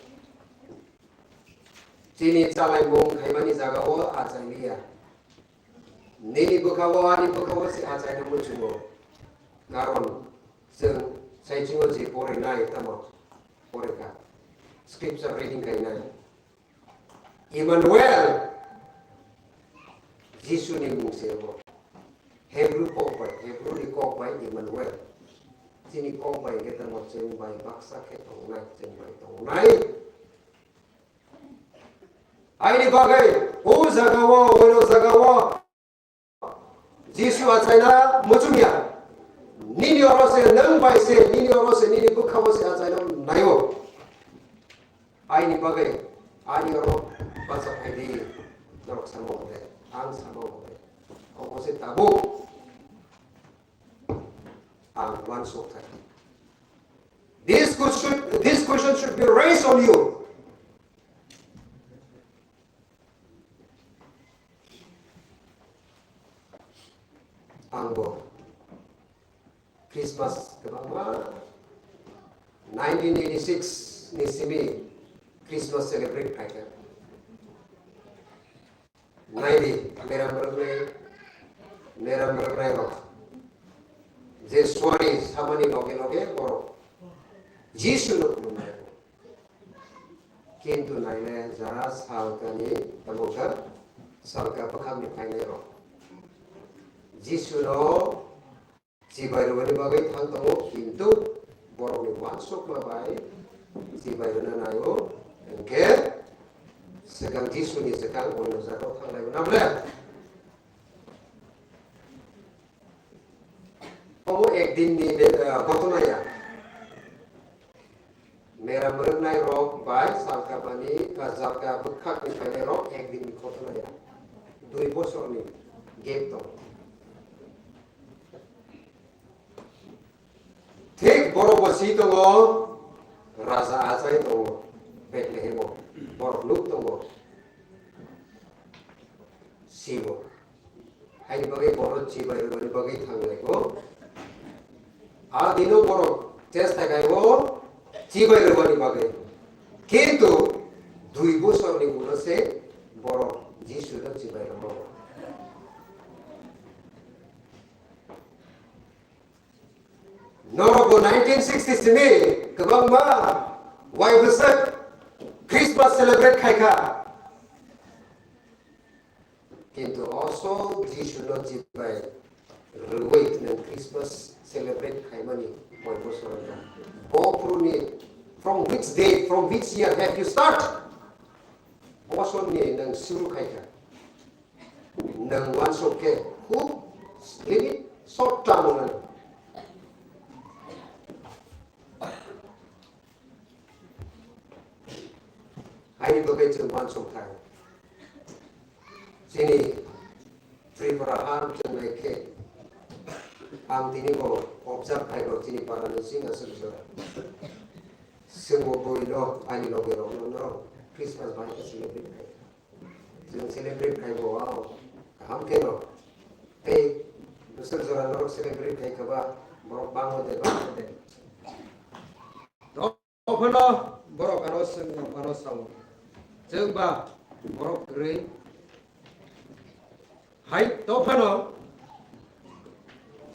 Chini chalaimung khaimani jagao achailiya. Nini bwkhao, ani bwkhao se achaina muchungo. Karon chwng saichungo je porinai tamo porikha. Scripture reading khainai. Emmanuel, Jisuni mung se bo. Hebrew kok bai, Hebrew ni kok bai Emmanuel. Chini kok bai hwnkhe tamo chwng bai baksa khe tongnai, chwng bai tongnai. Aini bagwi o jagao, oino jagao Jisu achaina muchungya. Nini oro se, nwng bai se, nini oro se, nini bwkhao se achaina naio. Aini bagwi, ani oro bacha phaidi, norok sama hode, ang sama hode. Obo se tabuk ang uansuk thai. This question, this question should be raised on you. Ang bo Christmas kwbangma nineteen eighty-six ni simi Christmas celebrate khaikha. Naidi, meram rwnai, meram rwnai rok. Je sorry samani loge loge borok Jisu no khulumnai. Kintu naile jara salkani, tamo kha salka bwkhakni phainai rok. Jisu no chibai rwmani bagwi thang tongo, kintu borokni uansukma bai chibai rwna naio, hwnkhe swkang Jisuni swkang oino jagao thang laio na ble? Omo ekdin ni be-, ah, ghotona ya. Meram rwngnai rok bai salka bani, ah, salka bwkhak ni phainai rok ekdin ni ghotona ya. Dui bosor ni gap tong. Thik borok bo si tongo, raja achai tongo, Bethlehem o borok nuk tongo, si bo. Haini bagwi borok chibai rwmani bagwi thang lai o. A dino borok chesta khai o chibai rwmani bagwi. Kintu dui bosor ni ulo se borok Jisu no chibai rwmani. Norok bo nineteen sixty simi kwbangma wai bwswk Christmas celebrate khai kha. Kintu asol Jisu no chibai rwui nwng Christmas celebrate khaimani koi bosor wngkha. Bo phuruni, from which day, from which year have you start? Bosor ni nwng suru khai kha. Nwng uansuk khe khub limit short term wngmani. Haini bagwi chwng uansuk thai. Chini Tripura ha chwng nai khe ang tini bo observe khai rw chini para ni sing aswk jora. Chwng bo bwrwi no ani loge rok no no Christmas bai khe celebrate khai. Chwng celebrate khai bo, wow, kaham khe no. Tei bwswk jora norok celebrate khai kha ba, borok bangma de, bangma de. Tophano borok ano chwng, ano sao. Chwng ba borok kwrwi. Hai tophano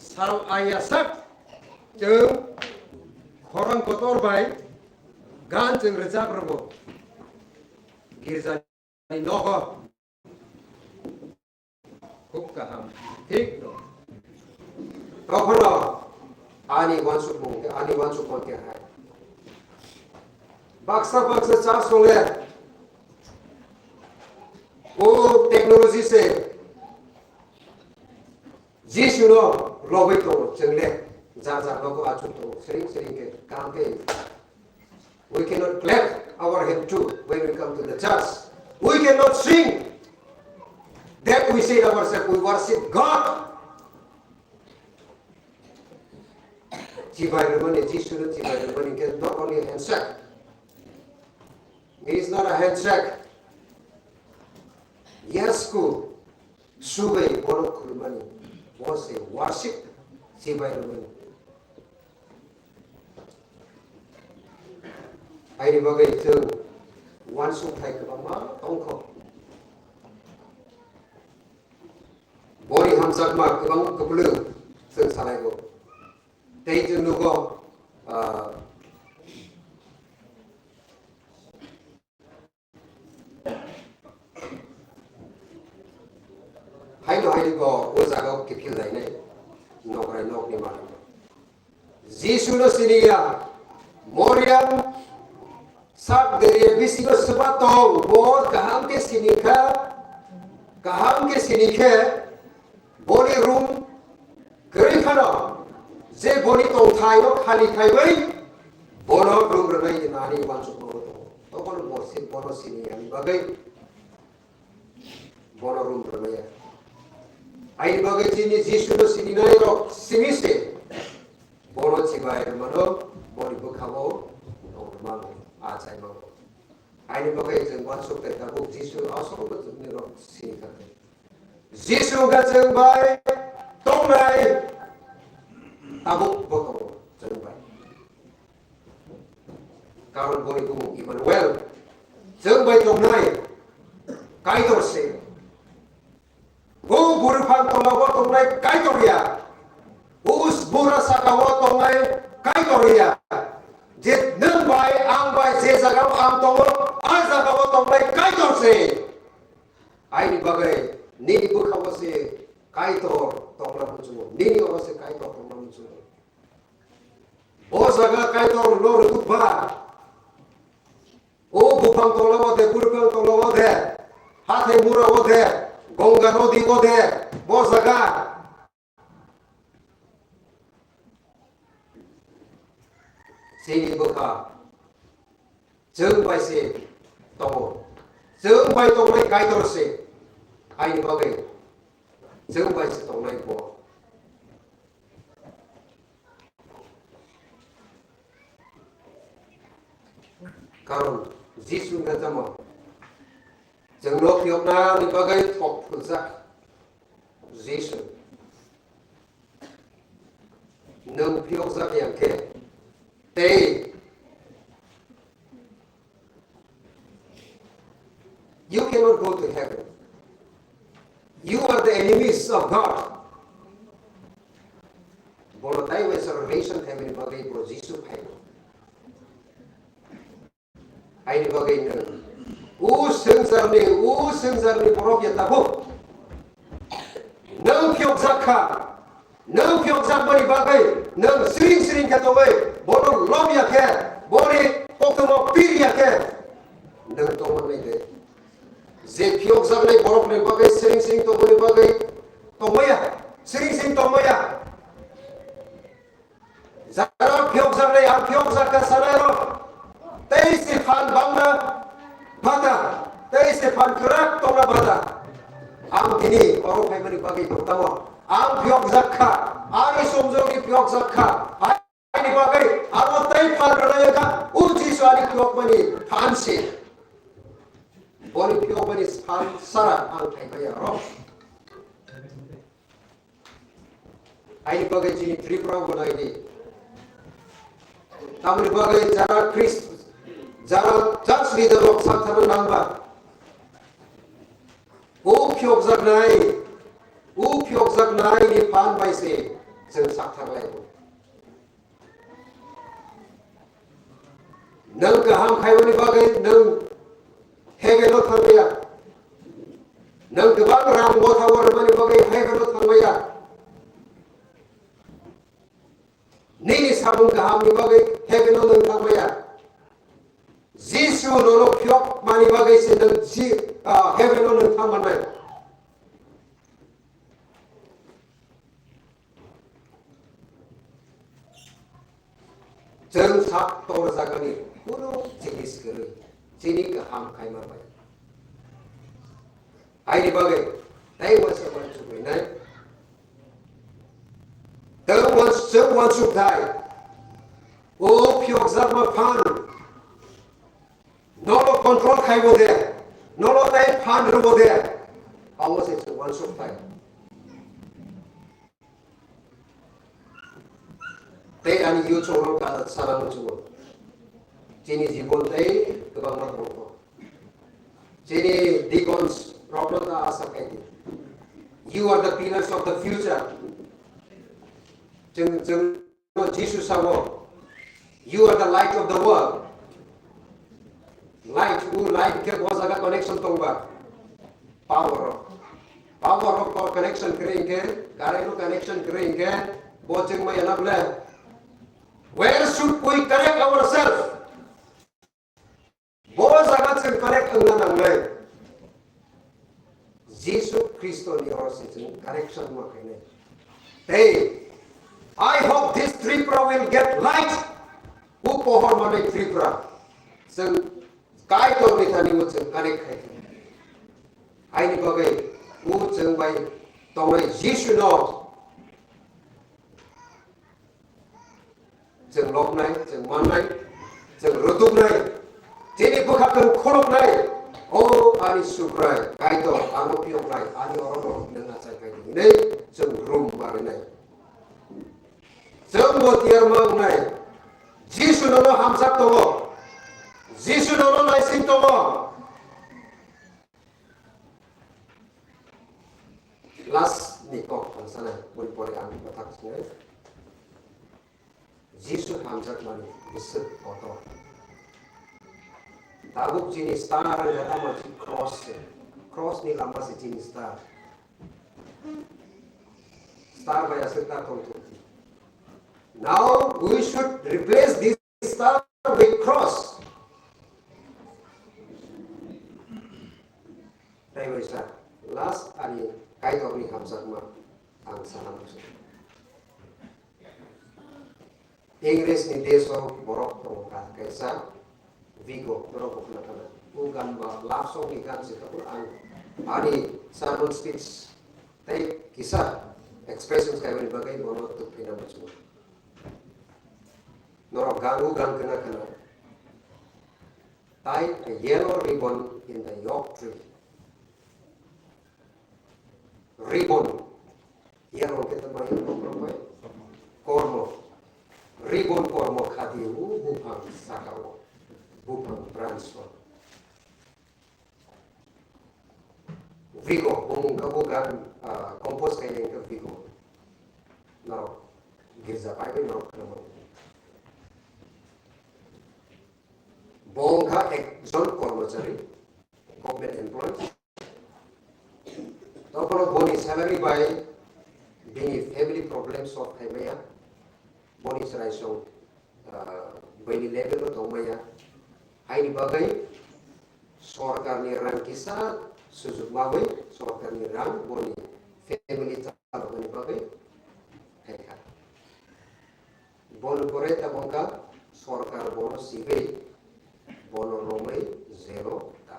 sal aya sak chwng khorang kotor bai gan chwng rwchap rwbo. Girja nogo. Khub kaham. Thik no. Tophano ani uansukmung, ani uansukmung khe hai. Baksa baksa church rok le o technology se Jisu no lobwi tongo, chwng le jar jar nogo achuk tongo, sering sering khe kaham khe. We cannot clap our hand too when we come to the church. We cannot sing that we say ourselves, we worship God. Chibai rwmani, Jisu no chibai rwmani khe not only a handshake. It is not a handshake. Yes, ku. Subai borok khulumani, bo se worship chibai rwmani. Aini bagwi chwng uansuk thai kwbangma tongkho. Boni hamjakma kwbang kwplwng chwng salaibo. Tei chwng nugo, ah, Haino haino bo o jaga o kiphil lainai nokrai nokni malik. Jisu no siniya, Moriam sak deriya bisingo swba tong, bo kaham khe sinikha, kaham khe sinikhe, boni room kwrwi phano, je boni tongthai no khali khaiwi, bono room rwnai nani uansukmano tongo. Tobono bo si-, bono siniyani bagwi. Bono room rwmaya. Aini bagwi chini Jisu no sininai rok simi se. Bono chibai rwmano boni bwkha o tong rwmano, achai mano. Aini bagwi chwng uansuk khe tabuk Jisu aswk no chwngni rok sini kha. Jisu wngkha chwng bai tongnai tabuk bwkha o chwng bai. Karon boni bumung Emmanuel, chwng bai tongnai Kaitor se. O bwrwi phang tongao tongnai Kaitor ya. O bura sakao tongnai Kaitor ya. Je nwng bai, ang bai, je jagao ang tongo, a jagao tongnai Kaitor se. Aini bagwi nini bwkhao se Kaitor tongna muchungo, nini oro se Kaitor tongna muchungo. Bo jaga Kaitor no rwkuk ba. O buphang tolao de, buphang tolao de, hathai murao de, Gongga nodi o de, bo jaga. Chini bwkha. Chwng bai se tongo. Chwng bai tongnai Kaitor se. Aini bagwi. Chwng bai se tongnai bo. Karon Jisu wngkha tamo chwngno phiyoknani bagwi thok phunjak Jisu. Nwng phiyokjak ya khe tei You cannot go to heaven. You are the enemies of God. Bono tei waisa relation khaimani bagwi bo Jisu phaibo. Aini bagwi nwng o swngcharni, o swngcharni borok ya tabuk. Nwng phiyokjak kha. Nwng phiyokjakmani bagwi nwng siring siring khe tongwi bono lobya khe, boni koktwma pirya khe nwng tongmani de. Je phiyokjaknai borokni bagwi siring siring tongmani bagwi tongmaya, siring siring tongmaya. Jara phiyokjaknai, ang phiyokjak kha sanairok, tei se phan bangna bata, tei se phan kwrak tongna bata. Ang tini oro phaimani bagwi bo tamo. Ang phiyokjak kha, ani somjorni phiyokjak kha. Ani bagwi abo tei phan rwnai wngkha, o Jisu ani phiyokmani phan se. Boni phiyokmani phan sara ang phaimaya oro. Aini bagwi chini Tripura o nai di. Tamoni bagwi jara Christ, jara church leader rok sak thana nangba. O phiyokjaknai, o phiyokjaknai ni phan bai se chwng sak tharlai. Nwng kaham khaimani bagwi nwng heaven-o thangmaya. Nwng kwbang rang bothago rwmani bagwi heaven-o thangmaya. Nini samung kahamni bagwi heaven-o nwng thangmaya. Jisu nono phiyokmani bagwi se nwng ji-, ah, heaven-o nwng thangmannai. Chwng sak torjakmani kunu jinis kwrwi chini kaham khaima bai. Aini bagwi tei waisa uansuk rinai. Tei uans-, chwng uansuk thai. O phiyokjakma phan. Nono control khaibo de. Nono tei phan rwbo de. Abo se chwng uansuk thai. Tei ani youth rok ka sana muchungo. Chini jibon tei kwbangma tongo. Chini deacons rokno ta asa khaidi. You are the pillars of the future. Chwng, chwng Jisu sabo, "You are the light of the world." Light, o light khe bo jaga connection tongba. Power rok. Power rok ko connection kwrwi hinkhe, current o connection kwrwi hinkhe, bo chwng maya na bole. Where should we connect ourselves? Bo jaga chwng connect wngna nangnai. Jisu Khristoni oro se chwng connection ma khainai. Tei, I hope this Tripura will get light. O pohor manwi Tripura. Chwng Kaitorni thani o chwng connect khai. Aini bagwi o chwng bai tongnai Jisu no chwng lobnai, chwng mannai, chwng rwtuknai, chini bwkha chwng khuluknai, "O ani Subrai, Kaitor, ano phiyoknai, ani orono nwng achai phai di," hinwi chwng rum barinai. Chwng bo tiyar ma wngnai. Jisu nono hamjak tongo. Jisu nono naising tongo. Last ni kok ang sana, boni pore ang bathak sinai. Jisu hamjakmani bwswk kotor. Tabuk chini star wngkha tamo chi cross se. Cross ni lama se chini star. Star bai aswk ta tongthokdi. Now we should replace this star with cross. Tei waisa last ani Kaitorni hamjakma ang sana muchungo. Ingresni desh o borok tongo kha kaisa Vigo, norok bo khna khna. O gan ba love song ni gan se tabuk ang ani sermon speech tei kisa expressions kaimani bagwi bono tukphina muchungo. Norok gan o gan khna khna. Tie a yellow ribbon in the oak tree. Ribbon. Yellow khe tamo yellow kormo. Kormo. Ribbon kormo khadi o buphang saka o. Buphang branch o. Vigo, bumung kabo gan, ah, compose khainai khe Vigo. Norok girja pai bai norok khwnama. Bo wngkha ekjon kormochari, government employee. Tokoro boni salary bai bini family problem solve khai maya. Boni chwrai song, ah, bini level o tong maya. Haini bagwi sorkarni rang kisa sujuk mawi sorkarni rang boni family chaloknani bagwi khai kha. Bono pore tabok wngkha sorkar bono sibwi bono romwi jelo ta.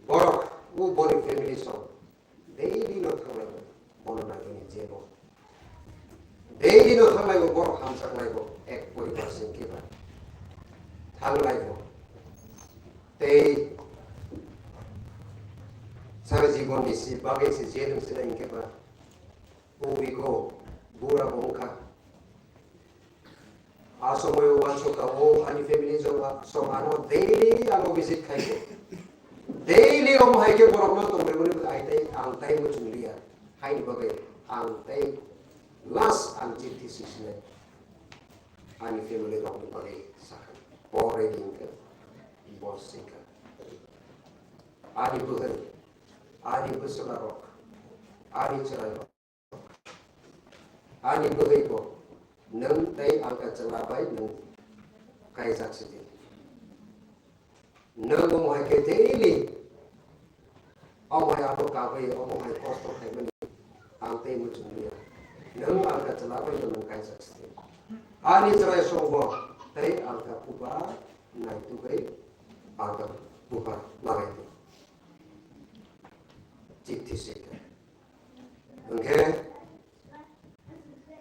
Borok o boni family song daily no thanglaibo, bono nangini jebo. Daily no thanglaibo, borok hamjaklaibo, ek poribar sing khe ba thanglaibo. Tei sara jibon ni si bagwi se je nung sinai hingke ba, o wiko bura bo wngkha. A somoyo uansukha, o ani family joma song ano daily ano visit khaio. Daily omo hai khe borokno tongmani ai tei ang tei muchung liya. Haini bagwi ang tei last ang chithi sisinai. Ani family rokni bagwi sakha. Pore din khe bo sikha. Ani bwhai, ani bwswlarok, ani chwrairok. Ani bwhwi bo nwng tei ang khe chwla bai nwng kaijak sidi. Nwng omo hai khe daily omo hai ano kabwi omo hai kosto khaimani ang tei muchung liya. Nwng ang khe chwla bai nwng kaijak sidi. Ani chwrai songbo tei ang khe buba naitugwi ang khe buba lagai di. Chithi sika. Hwnkhe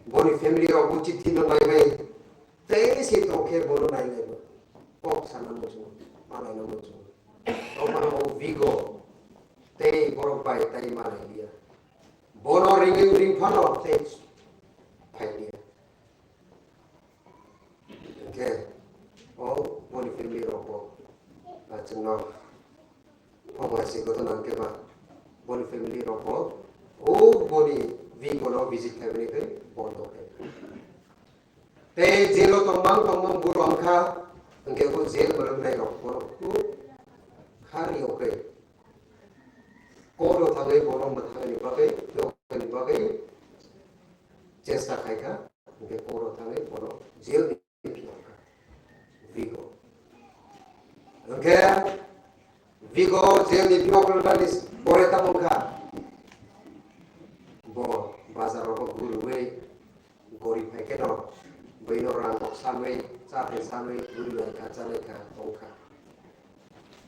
boni family rok bo chithi no nai bai tei se tong khe bono nai nai bo kok sana muchungo, ma nai no muchungo. Tongmano o bigo tei borok bai tei ma nai liya. Bono ringwi ring phano tei phai liya. Hwnkhe o boni family rok bo, ah, chwngno omo hai se ghotona hwnkhe ba boni family rok bo o boni bikono visit khaimani khe bondo khe. Tei jail o tongmang tongmang buro wngkha, hwnkhe bo jail mwrwknai rok bono kuk khari o khe court o thangwi bono mwthangni bagwi, yokni bagwi chesta khaikha. Hwnkhe court o thangwi bono jail ni phiyokha. Vigo. Hwnkhe Vigo jail ni phiyok rwnani pore tamo wngkha. Bo bazar rogo guriwi gori phai kheno bwino rang kok sanwi, cha thai sanwi guri lai kha, cha lai kha, tong kha.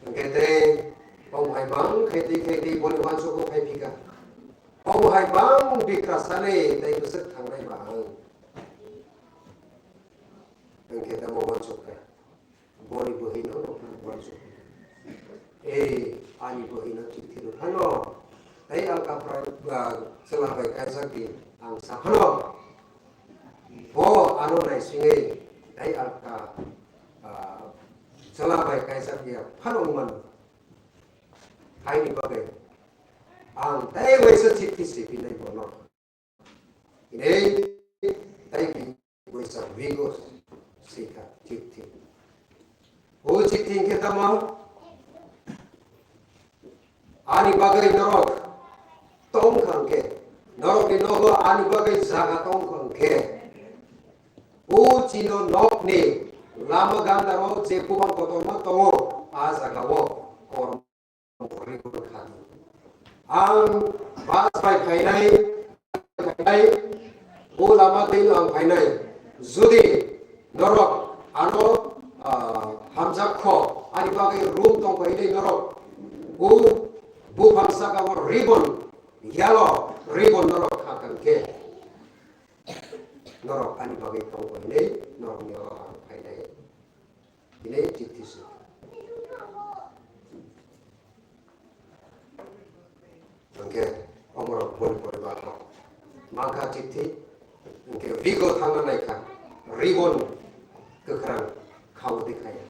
Hwnkhe tei omo hai bang khaitwi khaitwi boni uansukgo phai phika. Omo hai bang bikra sanwi tei bwswk thangnai ba ang. Hwnkhe tamo uansukha. Boni bwhwino uansukha. Ei, ani bwhwino chithi rwphano. Tei ang kaphra, ah, chwla bai kaijak di, ang saphano. Bo ano naisingwi tei ang ka, ah, chwla bai kaijak ya phano wngmano. Haini bagwi ang tei waisa chithi sipinai bono. Hinwi tei bini waisa Vigo sika chithi. O chithi hwnkhe tamo? Ani bagwi norok tong kha hwnkhe, norokni nogo ani bagwi jaga tong kha hwnkhe, o chino nokni lama gandaro je bubang kotorma tongo, a jagao kormo rwgwi kha. Ang bus bai phainai, phainai, o lama twi ang phainai. Jodi norok ano, ah, hamjak kho, ani bagwi room tong phainai norok. O buphang saka o ribbon, yellow ribbon norok kha kang khe, norok ani bagwi tong phainai, norokni oro ang phainai. Hinwi chithi se. Hwnkhe omorok boni poribar rok mankha chithi, hwnkhe Vigo thangna naikha, ribbon kwkhwrang khaui khaya.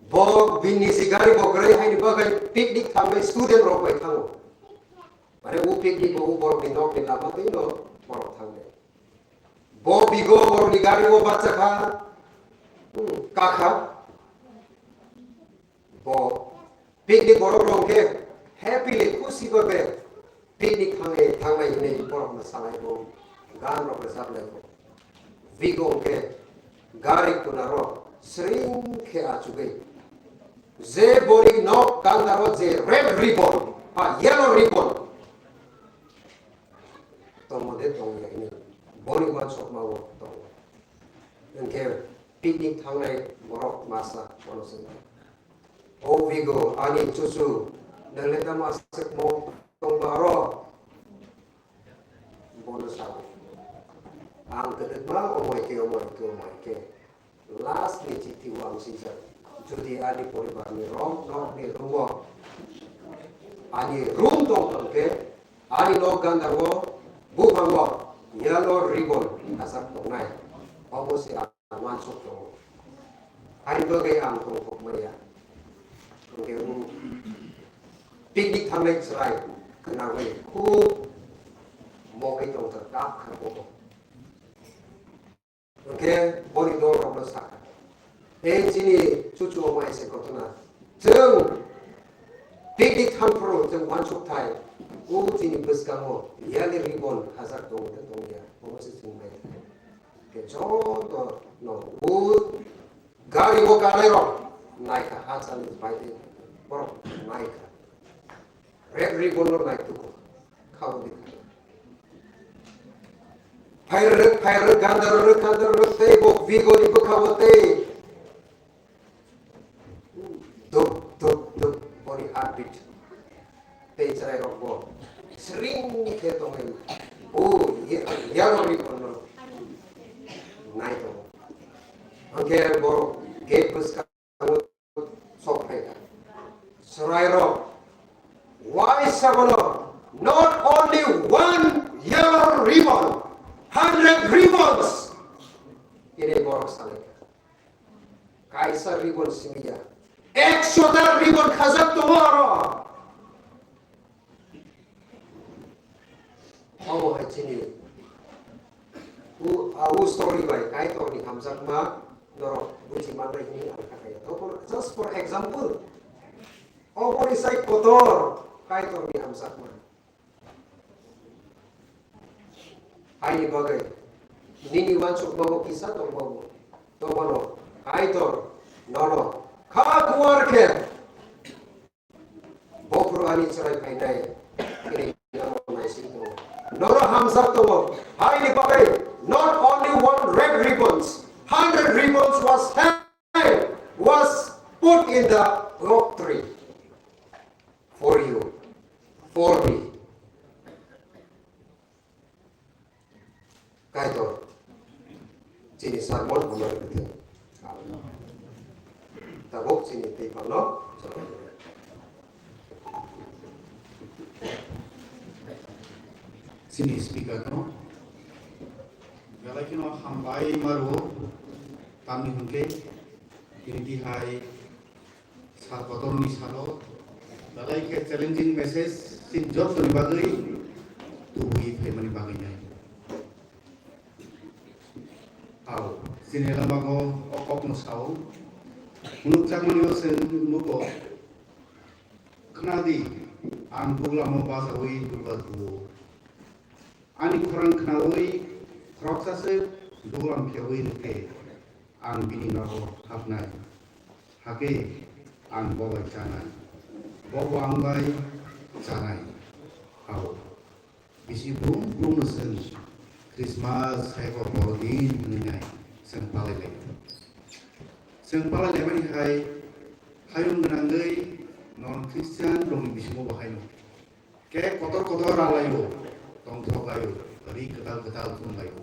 Bo bini si gari bo kwrwi haini bagwi picnic thangnai student rok bai thango. Are o picnic bo o borokni nokni lama twi no borok thang de. Bo bigo borokni gari o bacha kha, hmm, kakha. Bo picnic borok rok khe happily khusi babe picnic thangnai thangnai hinwi borok no salai bo, gan rok rwchap lai bo. Bigo khe gari kuna rok sring khe achugwi je boni nok ganda ro je red ribbon, ha, yellow ribbon tongmo de tong ya hinwi boni uansukma o tongo. Hwnkhe picnic thangnai borok masa bono swngkha, "O bigo, ani chuchu, nwng le tamo aswk mok tongma aro?" Bono sao, "Ang kwdwkma omoi khe, omoi khe, omoi khe." Last ni chithi o ang swijak, jodi ani poribar ni rok nok ni room o ani room tong tong khe, ani nok ganda o buphang o yellow ribbon khajak tongnai, obo se ang uansuk tongo. Haini bagwi ang tongthok maya. Hwnkhe o picnic thangnai chwrai khwnagwi khub mokhe tongthok kap kha bo. Hwnkhe boni dol rokno sakha, "Ei chini chuchu omai se kothona, chwng picnic thang phuru chwng uansuk thai, o chini bwskango yali ribbon khajak tongo de tongya, omo se chwng nai thai." Hwnkhe joto no o gari o kanai rok naikha, ha chani bai de borok naikha. Red ribbon no nai tuku. Khao di. Phairwk, phairwk, gandar rwk, gandar rwk, tei bo bigoni bwkha bo tei. Duk, duk, duk, boni heartbeat. Tei chwrai rok bo sring khe tongwi. O, ye, yellow ribbon no nai tongo. Hwnkhe bo gate bwskango sok phaikha. Chwrairok, why sabono not only one yellow ribbon, hundred ribbons? Ini borok salaikha. Kaisa ribbon simiya, ekshota ribbon khajak tongo aro. Omo hai chini u, a, u story bai Kaitorni hamjakma norok buji manai hwnwi ang kha kaya. Tokon just for example, oboni sai kotor Kaitorni hamjakma. Haini bagwi nini uansukmabo kisa tongmabo, tobono Kaitor nono kha kuar khe Bophuru ani chwrai phainai, tini namo naising tongo. Nono hamjak tongo. Haini bagwi not only one red ribbons, hundred ribbons was held, was put in the oak tree for you, for me. Kaitor, chini sermon hambai rwdi. Tabuk chini tei phano chini speaker no belai kheno hambai ma rwo, tamni hwnkhe tini tihai Sal kotorni salo belai khe challenging message chini jottoni bagwi tubui phaimani bagwi nai. Ao, chini lamago o kokno sao, phunukjakmani o chwng nugo, khwnadi, ang duglamo bachaui dugla thuo. Ani khorang khnaui khoroksa se duglam kheui rwkhe ang bini nogo hapnai, hakhe ang bo bai chanai, bo bo ang bai chanai. Ao bisi brum brum no chwng Christmas hai bo borodin hwnwi nai chwng palai lai. Chwng palai laimani hai hayung gwnangwi non Christian rokni bisingo bo haino. Khe kotor kotor ralaio, tongthok laio, ri kwtal kwtal thum laio.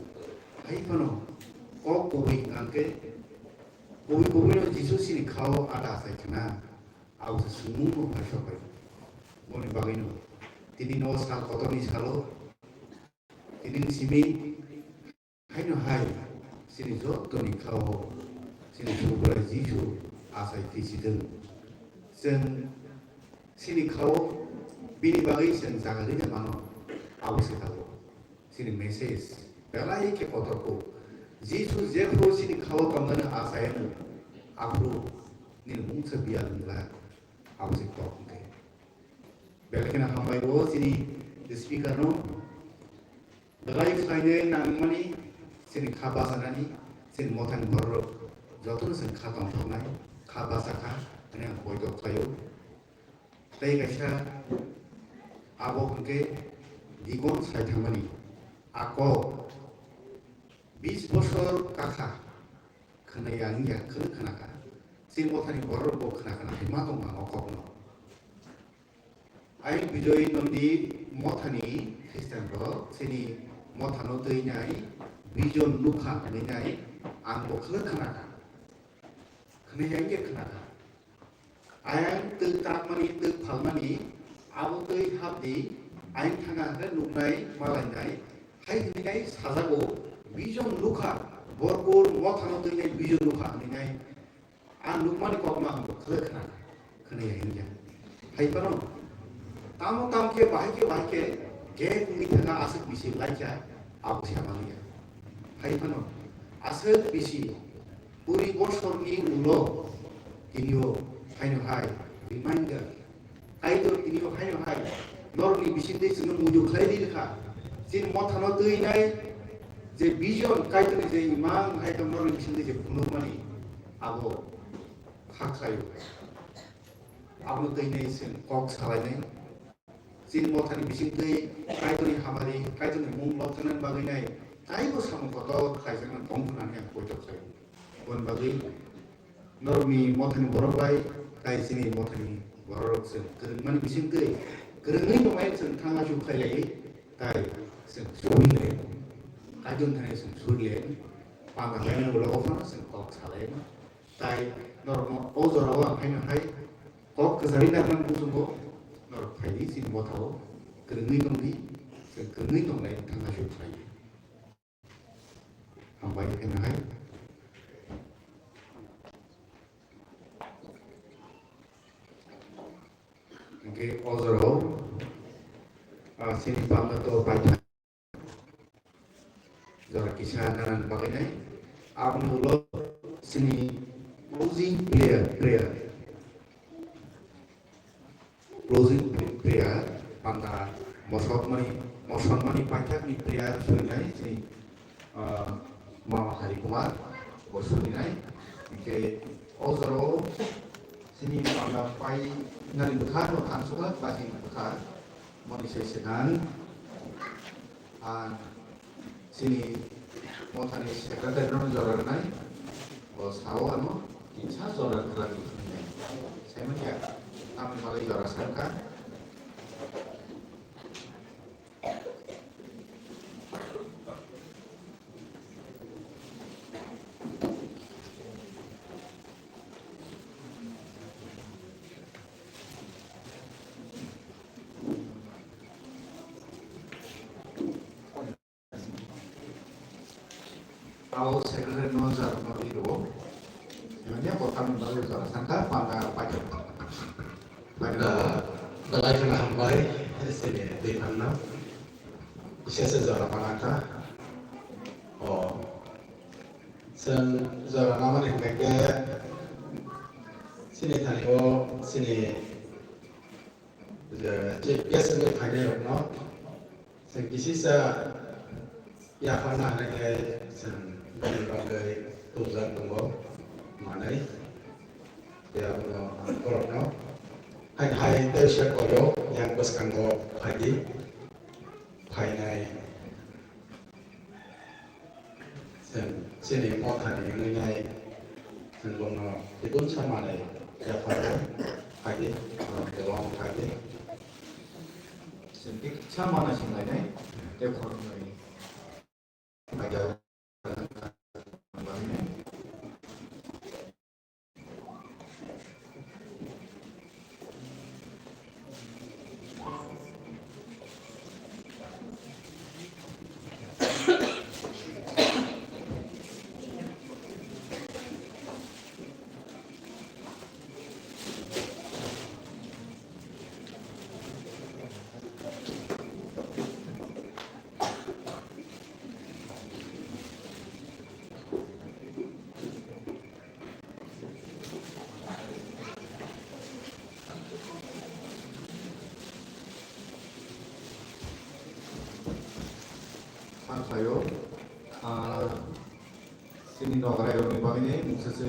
Hai phano kok kubui hwnkhe kubui kubui no Jisu chini khao ada achai khna, abo se swngmung no phai sok bai. Boni bagwi no tini no sal kotor ni salo tini ni simi Haino hai chini jottoni khao chini Subrai Jisu achai twi si thung. Chwng chini khao Bini bagwi chwng jaga rina mano, abo se tabuk chini message. Belai khe kotor kuk. Jisu jephru chini khao tongmani achai wngkha, aphru nini mungsa biyal wngla, abo se kok hwnkhe. Belai kheno hambai o chini speaker no. Belai khlainai nangmani chini kha bachanani, chini mothani borok jotono chwng kha tongthoknai, kha bachakha hwnwi ang poito khlaio. Tei kaisa abo hwnkhe Digon sai thangmani a kok bis bosor kakha khwnaya wngya khwrwng khnakha. Chini mothani borok bo khna khna hai ma tongma o kokno. Ai Bijoy Nondi mothani Christian rok chini mothano twinai vision nukha hwnwi nai ang bo khwlwk khnakha. Khwnaya wngya khnakha. Ayang twk takmani, twk phalmani, abo twi hapdi, ayang thanga hwnkhe nuknai, malainai, hai hwnwi nai sajago, vision nukha, borkor mothano twinai vision nukha hwnwi nai, ang nukmani kokno ang bo khwlwk khna, khwnaya hwnkhe. Hai phano, tamo tamo khe, bahai khe, bahai khe, gate wngwi thangkha, aswk bisi laikha, abo se hamaliya. Hai phano, aswk bisi, Kuri bosorni ulo tinio haino hai reminder. Kaitor tinio haino hai norokni bisingtwi chwngno muitu khlai di rwkha. Chini mothano twinai je vision Kaitorni je imang hai tong norokni bisingtwi je phunukmani abo kha khlaio. Abono twinai chwng kok salainai. Chini mothani bisingtwi Kaitorni hamari, Kaitorni mung lobjaknani bagwi nai taibo samung kotor khlaijaknani tong hwnwi ang poito khlaio. Aboni bagwi norokni mothani borok bai tai chini mothani bororok chwng kwrwngmani bisingtwi kwrwngwi tongnai chwng thangma chu khlai lai tai chwng suri lai. Kaitorni thani chwng suri lai. Panda lainani ulo phano chwng kok sa lai. Tai norokno o jorao ang haino hai kok kwchari nangmani muchungo norok phaidi chini mothao kwrwngwi tongdi, chwng kwrwngwi tonglai thangna se phaidi. Hambai haino hai. Hwnkhe o jorao, ah, chini panda to paithak. Jora kisa nana bagwi nai. Aboni ulo chini closing prayer, prayer. Closing prayer, panda mosok mani, mosok mani paithak ni prayer surinai chini, ah, Mama Hari Kumar bo surinai. Hingke o jora o chini panda pai nani bwkha no thansukha, bachini bwkha. Moni se sekan, ah, chini mothani secretary no jora rwnai, o sao ano kisa jora rwna di hwnwi nai. Saimanya, tamni bagwi jora sakha. Tao secretary no jar no di ro. Emanya kota no baru jar sangka panda pakai. Pakai. Belai kheno hambai, sini di phanno. Sese jora panaka. O. Sen jora namani hingke sini thani o, sini, je, chief guest ni phainai rokno. Chwng kisisa yapharna hwnwi khe chwng bini bagwi tubujak tongo manwi. Tei abono ang borokno hai hai tei se koyo yang bwskango phaidi, phainai. Chwng chini mothani wngwi nai chwng bono tibun sa manwi yaphar kha, phaidi, borok tei omo phaidi. Chwng kisa mana singlainai tei khoroknwi. khlaio, ah, chini nograirokni bagwini mungsa se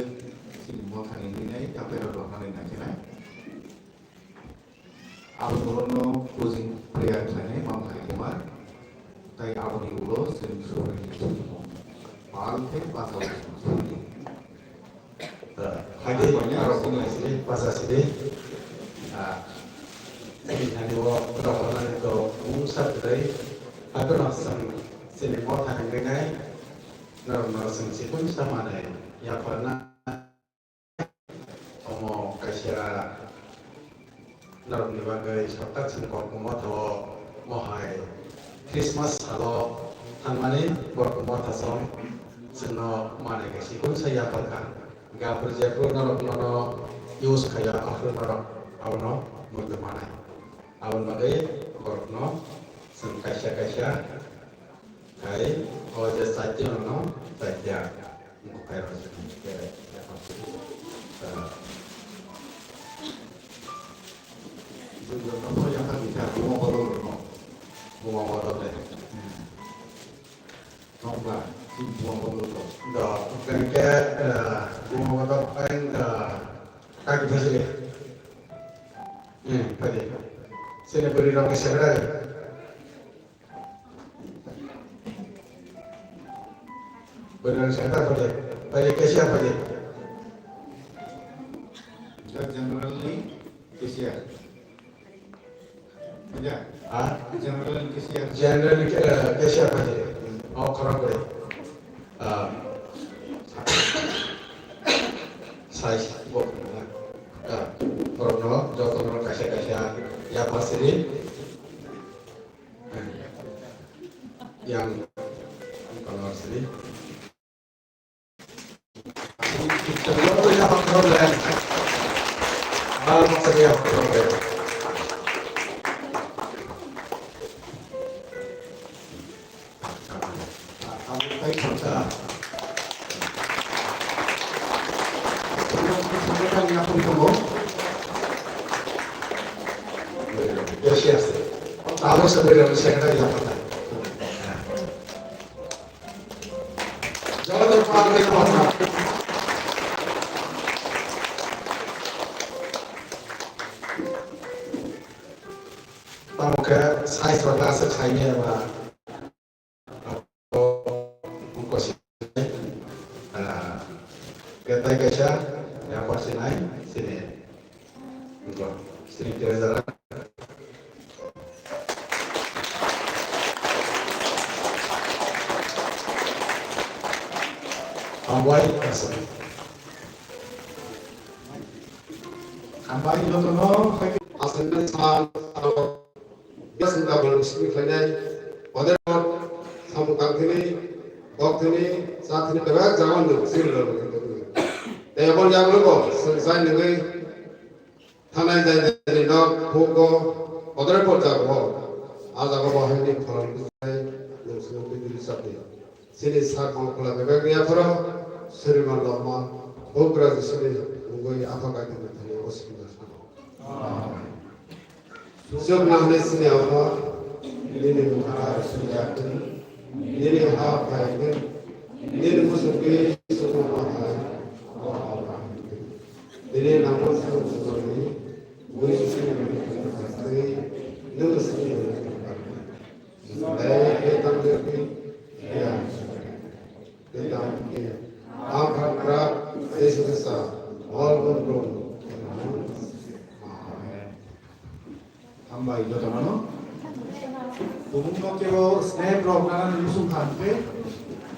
chini mothani hinwi nai, takhwirok roknani nai khe nai. Abo borokno closing prayer khlainai Mangkhali Kumar, tai aboni ulo chwng subraini chini mung pal khe bachao chwng suri. Haide aro kunu sidi, basa sidi. Ah, ini hani o rok nani to mungsa kwrwi. Haibeno chwng chini motha hinwi nai. Norok no chwng chikon sa manwi yapharna. Omo kaisa norokni bagwi soktak chwng Borok Motha o mohai Christmas salo thangmani Borok Motha song chwngno manwi kaisa chikon sa yaphar kha. Gaphur jephru norok nono use khaio, aphuru norok abono muitu manai. Aboni bagwi borokno chwng kaisa kaisa khai o je chaitya nono chaitya. Bukhai rok chwng khe, ah, chwng joto phai ya kha bikha buma bodol rok no. Buma bodol de. Nokba, chini buma bodol rok. Do, hwnkhe, ah, buma bodol phai, ah, kaki phai de. Hmm, phai de. Sini bwrwi rok ni secretary. Bwrwi rok ni secretary phai de. Phai de, cashier phai de. General ni cashier. Ya. Ha? General ni cashier. General ni, eh, cashier phai de. Oh, khorang kore. Ah. Size bo. Ah. Borok no, joto no kaisa kaisa ya pasiri. Yang color sini. Yes, yes. Tabuk se beri rok ni secretary ya patai. Joto pagri kota. Tamo khe sai sota se sai ni ba. Ah, ketai kaisa, ya, pasinai, sini. Sini treasurer. Hambai, asal. Hambai, jotono, asal. Yes, nda bol simi khlainai. Ode samung tang thini, bok thini, sa thini, bebak jawan no, siri lo. Te bol jawan ko, sai ngai. Thanai jai jai ni nok, phuk ko, ode bol jawan ko. A jawan ko hai ni phalang sai, no sino bidiri sabdi. Sini sak mangkula bebak ni apharo, siri ma lama, bugra sini, ungoi apa kai thani thani, o sini. Sukna hwnwi sini Apha, nini bwkha sujak hwn, nini ha phai hwn, nini muchungwi sukna ma hai, o ha phai hwn. Nini nangmani sukna sujak hwn, bui sini hwnwi sini hwnwi sini hwnwi sini hwnwi. Belai khe tang jagwi, ya. Tei tang khe, ang kha kwrak, tei se sa, hol gon rong. Hambai jotono. Tubung no kebo snap rok nana ni musung khan khe.